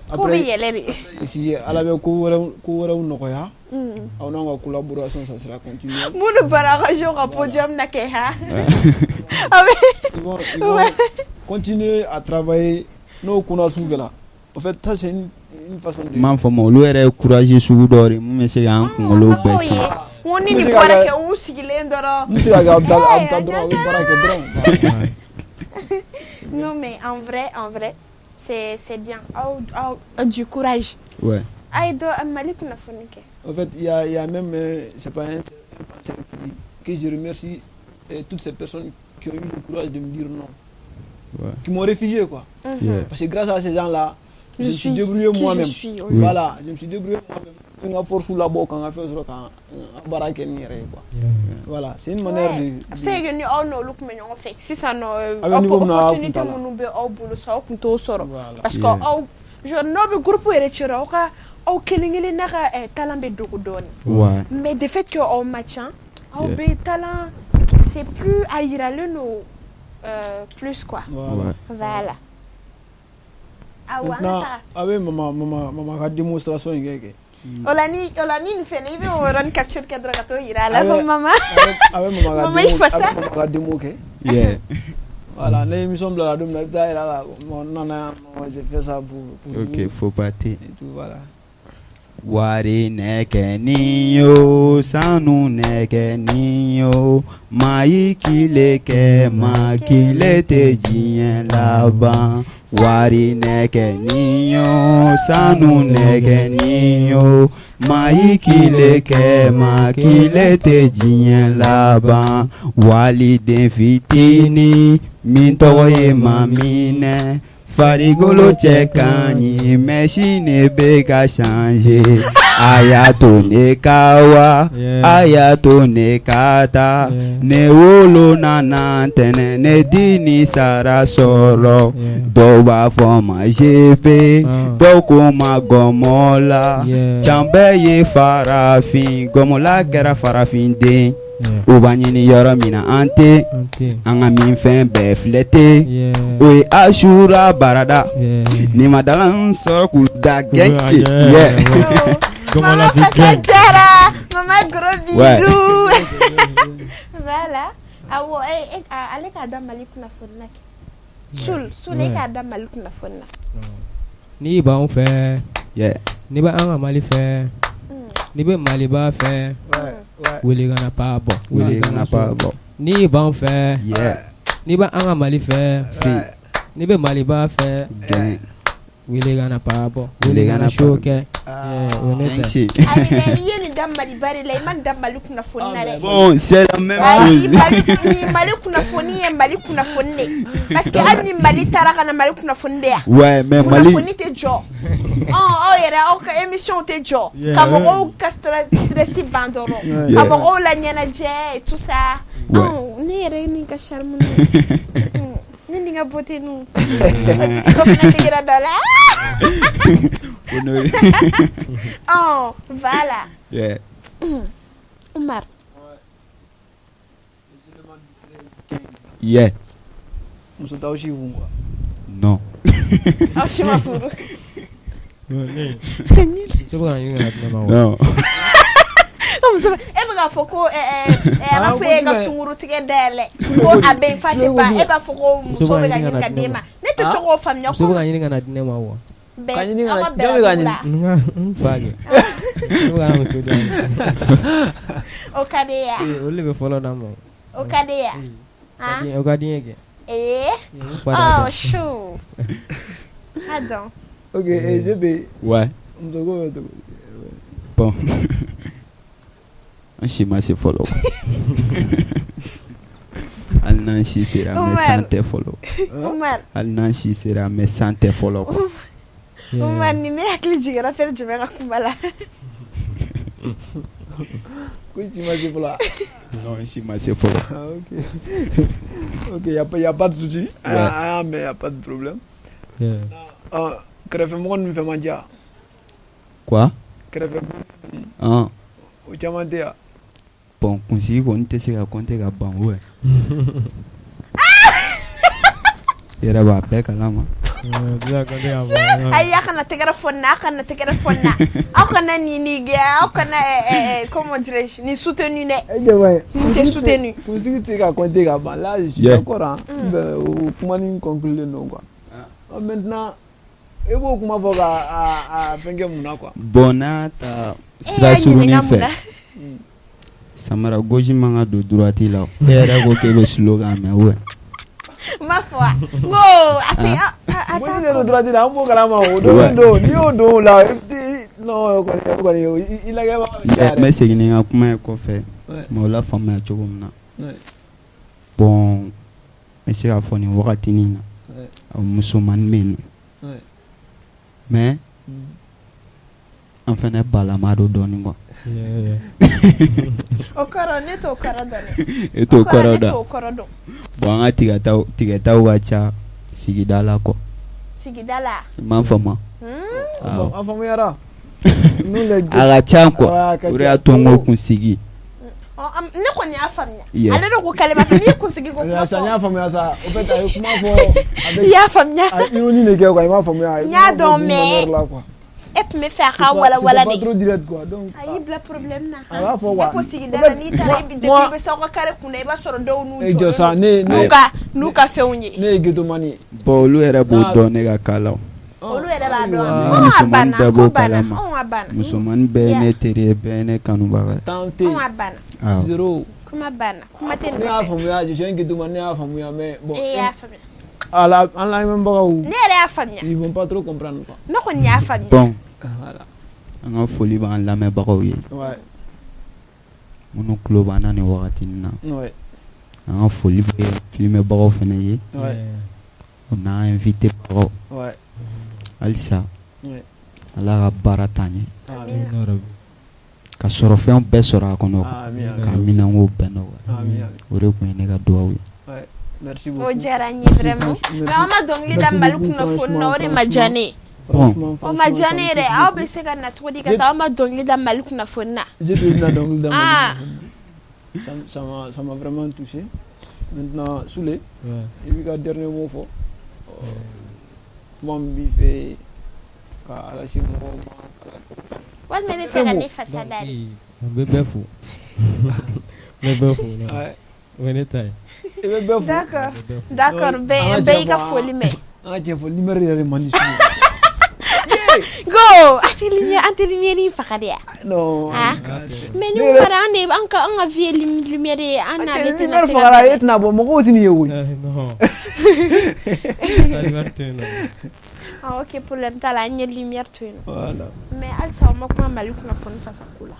Ko bɛ yɛlɛ de. Si Ala bɛ ko wɛrɛw nɔgɔya, aw n'anw ka collaboration, ça sera continu. Minnu bɔra aw ka jo ka podium na kɛ ha. Ils vont continuer à travailler n'o kunna sugu kɛra. En fait, ça, c'est une façon de N m'a faamu, olu yɛrɛ ye courage sugu dɔ de ye mun bɛ se k'an kunkolo bɛɛ tiɲɛ. N ko ni nin bɔra kɛ, u sigilen dɔrɔn. N bɛ se ka kɛ, aw bɛ taa dɔrɔn, aw bɛ baara kɛ dɔrɔn. Non, mais en vrai, c'est bien. Aw aw, du courage. A ye dɔ Mali kunnafoni kɛ. En fait, il y a même, c'est pas un penseur qui dit que je remercie toutes ces personnes qui ont eu le courage de me dire non. Qui m'ont refusé, quoi. Parce que grâce à ces gens-là, je me suis débrouillé moi-même. Voilà, je me suis débrouillé moi-même. N ka force labɔ ka n ka fɛn sɔrɔ ka n baara kɛ n yɛrɛ ye quoi. Voilà, c'est une manière de. A bɛ se ka kɛ ni aw n'olu tun bɛ ɲɔgɔn fɛ sisan nɔ, A bɛ niveau min na, aw kun opportunité t'a la. minnu bɛ aw bolo sisan, aw tun t'o sɔrɔ. Parce que aw genre n'aw bɛ groupe yɛrɛ cɛra, aw ka aw kelen kelen n'a ka talent bɛ dogo dɔɔnin. Mais de fait que aw ma ca, aw bɛ talent, c'est plus a yiralen don plus quoi. Voilà. Awɔ, an ka Maintenant, taga. a bɛ mama ka démonstration in kɛ. O la ni nin fɛnɛ, i bɛ o yɔrɔnin capture kɛ dɔrɔn ka t'o yira a la ko mama. A bɛ mama ka Mama i démo, a fasa. bɛ mama ka démo kɛ. Voilà, ne émission bila la don min na, i bɛ taa yira a la, bon, n nana yan nɔ, j'ai fait ça pour Ok, vous faut pas tɛ. et tout, voilà. Wari nɛgɛnin yo, sanu nɛgɛnin yo, maa y'i kile kɛ, maa kile tɛ diɲɛ laban. Wari nɛgɛnin yo, sanu nɛgɛnin yo, maa y'i kile kɛ, maa kile tɛ diɲɛ laban. Waliden fitinin min tɔgɔ ye Maminɛ, farikolo cɛ ka ɲi, mais sini bɛ ka changer. A y'a to ne ka wa, a y'a to ne ka taa. Ne wolo nana ntɛnɛn, ne di ni sara sɔrɔ. Dɔw b'a fɔ ma GP, dɔw ko ma gɔmɔla. Can bɛɛ ye farafin, gɔmɔla kɛra farafin den. U b'a ɲini yɔrɔ min na, an tɛ an ka minfɛn bɛɛ filɛ ten. O ye Asura barada ni ma dalan sɔrɔ k'u da gɛnsi. Yeah. Mama fasa jara, mama, gros bisous. Voilà. Awɔ, ale k'a da Mali kunnafoni na kɛ. Sul, Sul, e k'a da Mali kunnafoni na. N'i b'anw fɛ, n'i bɛ an ka Mali fɛ, n'i bɛ Maliba fɛ, wele kana pa bɔ, Wele kana pa bɔ. N'i b'anw fɛ, n'i bɛ an ka Mali fɛ, Free. N'i bɛ Maliba fɛ Gang. wele ka na pa bɔ Wele wele ka ka na na show pa. kɛ. O ye ne Gang ta ye. shit. Ayi dɛ, i ye nin da Maliba de la, i ma nin da Mali kunnafoni na dɛ. Bon, c'est la même Ayi, chose. Mali ni Mali kunnafoni ye Mali kunnafoni de, parce que hali ni Mali taara ka na, Mali kunnafoni bɛ yan. Ouais, mais Mali Kunnafoni tɛ jɔ. Aw yɛrɛ, aw ka émission tɛ jɔ ka mɔgɔw ka stress ban dɔrɔn, ka mɔgɔw la ɲɛnajɛ et tout ça. Ne yɛrɛ ni ka charme, ne ni ka beauté nu, o fana digira dɔ la. Ɔ, voilà. Umar. Yeah. Muso t'aw si kun quoi? Non. Aw si ma furu? Muso bɛ ka ɲini ka na di ne ma wa? Non. Muso e bɛ k'a fɔ ko rap ye ka sunkuru tigɛ dayɛlɛ, ko a bɛ yen f'a tɛ ban, e b'a fɔ ko muso bɛ ka ɲini ka d'e ma, ne tɛ se k'o faamuya. Muso bɛ ka ɲini ka na di ne ma wa? Bɛn Ka ɲini ka aw na ka jɔn bɛ ka bɛn la. ɲini? N fa kɛ. Ne bɛ ka muso di yan. O ka di ye wa? Olu de bɛ fɔlɔ d'an ma. O ka di ye wa? O ka di n ye kɛ. Ee. N fa de Oh chou. Ah donc. Ok, et JB. Ouais. Muso ko bɛ cogo di? Bon. An si ma se fɔlɔ. Hali n'an si sera, mais san tɛ fɔlɔ. Umar. Hali n'an si sera, mais san tɛ fɔlɔ quoi. Umar, nin ne hakili jiginna rappeur jumɛn ka kuma la? Ko i si ma se fɔlɔ. Non, n si ma se fɔlɔ. Ah, ok. Ok, y a pas de souci. Ah, mais y a pas de problème. Ah, kɛrɛfɛmɔgɔ ninnu fɛn man diya. Quoi? Kɛrɛfɛ Ah. o caman tɛ yan. Bon, kunsigi kɔni tɛ se ka compter ka ban o. I yɛrɛ b'a bɛɛ kalama. Ayi, a kana tɛgɛrɛ fɔ nin na, a kana tɛgɛrɛ fɔ nin na, aw kana nin ni aw kana comment dirais-je, nin soutenu dɛ. E jɔ bɛ. Nin tɛ soutenu. Kunsigi tɛ se ka compter ka ban. Là, je suis d'accord hein. O kuma nin conclulen don quoi. Maintenant, e b'o kuma fɔ ka a fɛn kɛ mun na quoi? Bon, n'a ta sira surunin fɛ, samara gauche man ka don droite la. E yɛrɛ ko k'e bɛ slogan mɛn ou bien? N m'a fɔ wa? N ko a tɛ a Gauche tɛ don droite la, an b'o kalama o don don n'i y'o don o la, non, o kɔni i lajɛbaga bɛ caya dɛ. N bɛ segin ni n ka kuma ye kɔfɛ, mais o la faamuya cogo min na. Bon, n bɛ se k'a fɔ nin wagatinin na, musomanin bɛ yen nɔ. Mais an fana balama don dɔɔnin quoi. O kɔrɔ, ne t'o kɔrɔ dɔn dɛ. E t'o kɔrɔ Ne dɔn. t'o kɔrɔ dɔn. Bon, an ka tigɛtaw ka ca sigida la quoi. Sigida la. I m'a faamu? Awɔ. An faamuyara. A ka ca quoi. O de y'a to n ko kunsigi. Ne kɔni y'a faamuya. Ale de ko k'ale b'a fɛ n'i kunsigi ko kuma fɔ. N y'a faamuya sa. Au fait, a ye kuma fɔ. I y'a faamuya. A ye ironie de kɛ quoi, i m'a faamuya. N y'a dɔn, mais e tun bɛ fɛ a ka walawala de. C'est pas trop direct quoi. Donc a y'i bila problème na. A b'a fɔ quoi. E ko sigida la, n'i taara depuis i bɛ s'aw ka carré kunna, i b'a sɔrɔ dɔw n'u E jɔ sa, ne n'u ka fɛnw ye. Ne ye ghetto-man ye. Bon, olu yɛrɛ b'o dɔn ne ka cas la. Olu yɛrɛ b'a dɔn. Ɔ, a banna, ko banna, ɔ, a banna. Musomanin bɛɛ ye ne teri ye, bɛɛ ye ne kanubaga ye. Temps tɛ yen. Ɔ, a banna. Awɔ. Zéro. Kuma banna, kuma tɛ nin Ne y'a kɔfɛ. faamuya, je suis un ghetto-man, ne y'a faamuya, mais bon. E y'a faamuya. Ala an lamɛnbagaw. Ne yɛrɛ y'a faamuya. Ils vont pas trop comprendre quoi. Ne kɔni y'a faamuya. Bon. Voilà. An ka foli b'an lamɛnbagaw ye. Ouais. Minnu tulo b'an na nin wagati in na. Ouais. An ka foli bɛ filmebagaw fana ye. Ouais. O n'an invité bagaw. Ouais. Halisa. Ouais. Ala ka baara taa ɲɛ. Amin. Ka sɔrɔ fɛnw bɛɛ sɔrɔ a kɔnɔ. Amin. Ka minɛnko bɛɛ nɔgɔya. Amin. O de tun ye ne ka dugawu ye. Ouais. Merci beaucoup. O diyara n ye vraiment. Mais aw ma dɔnkili da Mali kunnafoni na, o de ma diya ne ye. Bon. O ma diya ne ye dɛ. Aw bɛ se ka na cogo di ka taa aw ma dɔnkili da Mali kunnafoni na? Je bɛ na dɔnkili da Ah. Mali kunnafoni na. Ça m'a vraiment touché. Maintenant, Soule, i b'i ka dernier mot fɔ. Kuma min b'i fɛ ka ala se mɔgɔw ma. Walima i bɛ fɛ ka ne fasa da de? N bɛ bɛɛ fo. N bɛ bɛɛ fo. O ye ne ta ye. I bɛ bɛɛ fo. D'accord. D'accord, bɛɛ bɛɛ y'i ka foli mɛn. An ka tiɲɛ fɔ, lumière yɛrɛ de man di su. Go, an tɛ lumière, an tɛ lumière in faga de ya? Non. Ah. Mais ni fara an de an ka vie ye lumière ye, an n'ale tɛna Lumière se ka fagara, e tɛna bɔ, mɔgɔw tɛ nin ye koyi. Non. Lumière to yen nɔ. Ah, ok, problème t'a la, an ye lumière to yen nɔ. Voilà. Mais halisa aw ma kuma Mali kunnafoni fasa ko la.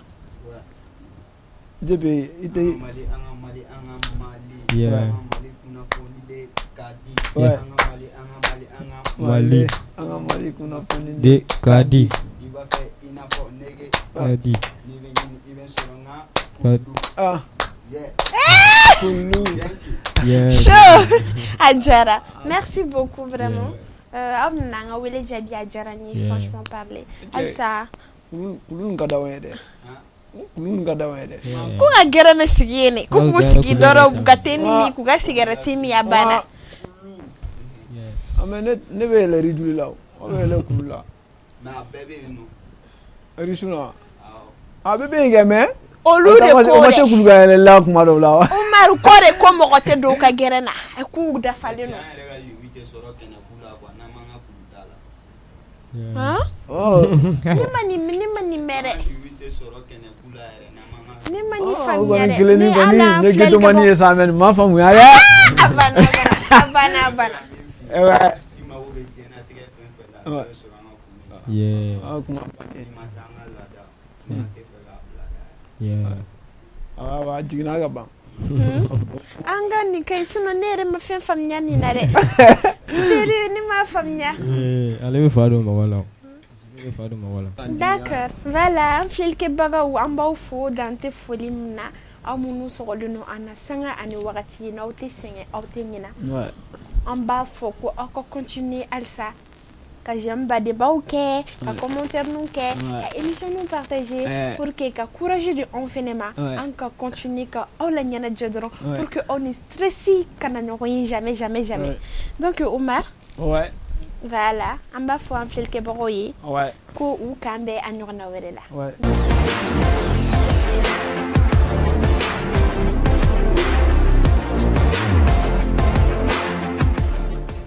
JP i tɛ Mali an ka Mali an ka Mali Yeah. an ka Mali kunnafoni de ka di Ouais. an ka Mali an ka Mali an ka Mali. An ka Mali kunnafoni de ka di. I b'a fɛ i n'a fɔ nege Ka di. n'i bɛ ɲini i bɛ sɔrɔ n ka Ka Ah, yeah kulu. Yeah. Chaud. A diyara. Merci beaucoup vraiment. Aw nana an ka wele jaabi, a diyara n ye Yeah. franchement parler. Halisa Kulu kulu nin ka d'anw ye dɛ. Kulu nin ka d'anw ye dɛ. ko ka gɛrɛmɛ sigi yen de, ko Aw k'u gɛrɛ sigi kulu dɔrɔn yɛrɛ k'u ka thé ni min, k'u ka cigarette min, a banna. Yeah. Ah, mais ne bɛ yɛlɛ rijuli la o. Aw bɛ yɛlɛ kulu la. Mais a bɛɛ bɛ yen nɔ. Risu na. Awɔ. A bɛɛ bɛ yen kɛ mais. Olu de O ko ma se dɛ. kulu ka yɛlɛ la kuma dɔw la wa. Umaru ko de ko mɔgɔ tɛ don u ka gɛrɛn na. A k'u dafalen Parce que don. an yɛrɛ ka yiwi tɛ sɔrɔ kɛnɛku la quoi n'an m'an ka kulu da la. Yeah. Han? Oh. Ne ma nin mɛn dɛ. An ka yiwi tɛ sɔrɔ kɛnɛku la yɛrɛ n'an m'an ka Ne ma nin O faamuya kɔni dɛ. kelen ni Ni kɔni hali an n ye filɛlikɛbagaw- ghettomani ye sa mais nin ma faamuya dɛ. A banna, a banna, a banna, a banna. Eh ouais. I mago bɛ diɲɛlatigɛ fɛn fɛn la a Ouais. bɛɛ bɛ sɔrɔ an ka kulu la. Yeah. Ah, kuma bannen. N'i ma se an ka laada an tɛ fɛ k'a bila dɛ. Yeah. Ah, a jiginna ka ban. An ka nin ka ɲi sinon ne yɛrɛ ma fɛn faamuya nin na dɛ. Sérieux, ne m'a faamuya. Yeah. Ale bɛ fa don mɔgɔ la. Ale bɛ fa don mɔgɔ la. D'accord. Voilà, an filɛlikɛbagaw, an b'aw fo dan tɛ foli min na. Aw minnu sɔgɔlen don an na sanga ani wagati n'aw tɛ sɛgɛn, aw tɛ ɲina. Ouais. An b'a fɔ ko aw ka continuer halisa ka j'aime badenbaw kɛ, ka commentaire nu kɛ, Ouais. ka émission nu partager Ouais. pour que ka courage di anw fɛnɛ ma, Ouais. an ka continuer ka aw la ɲɛnajɛ dɔrɔn Ouais. pour que aw ni stress kana ɲɔgɔn ye jamais jamais jamais. Ouais. Donc Omar, Ouais. voilà, an b'a fɔ an filɛlikɛbagaw ye Ouais. ko u k'an bɛn a ɲɔgɔnna wɛrɛ la. Ouais.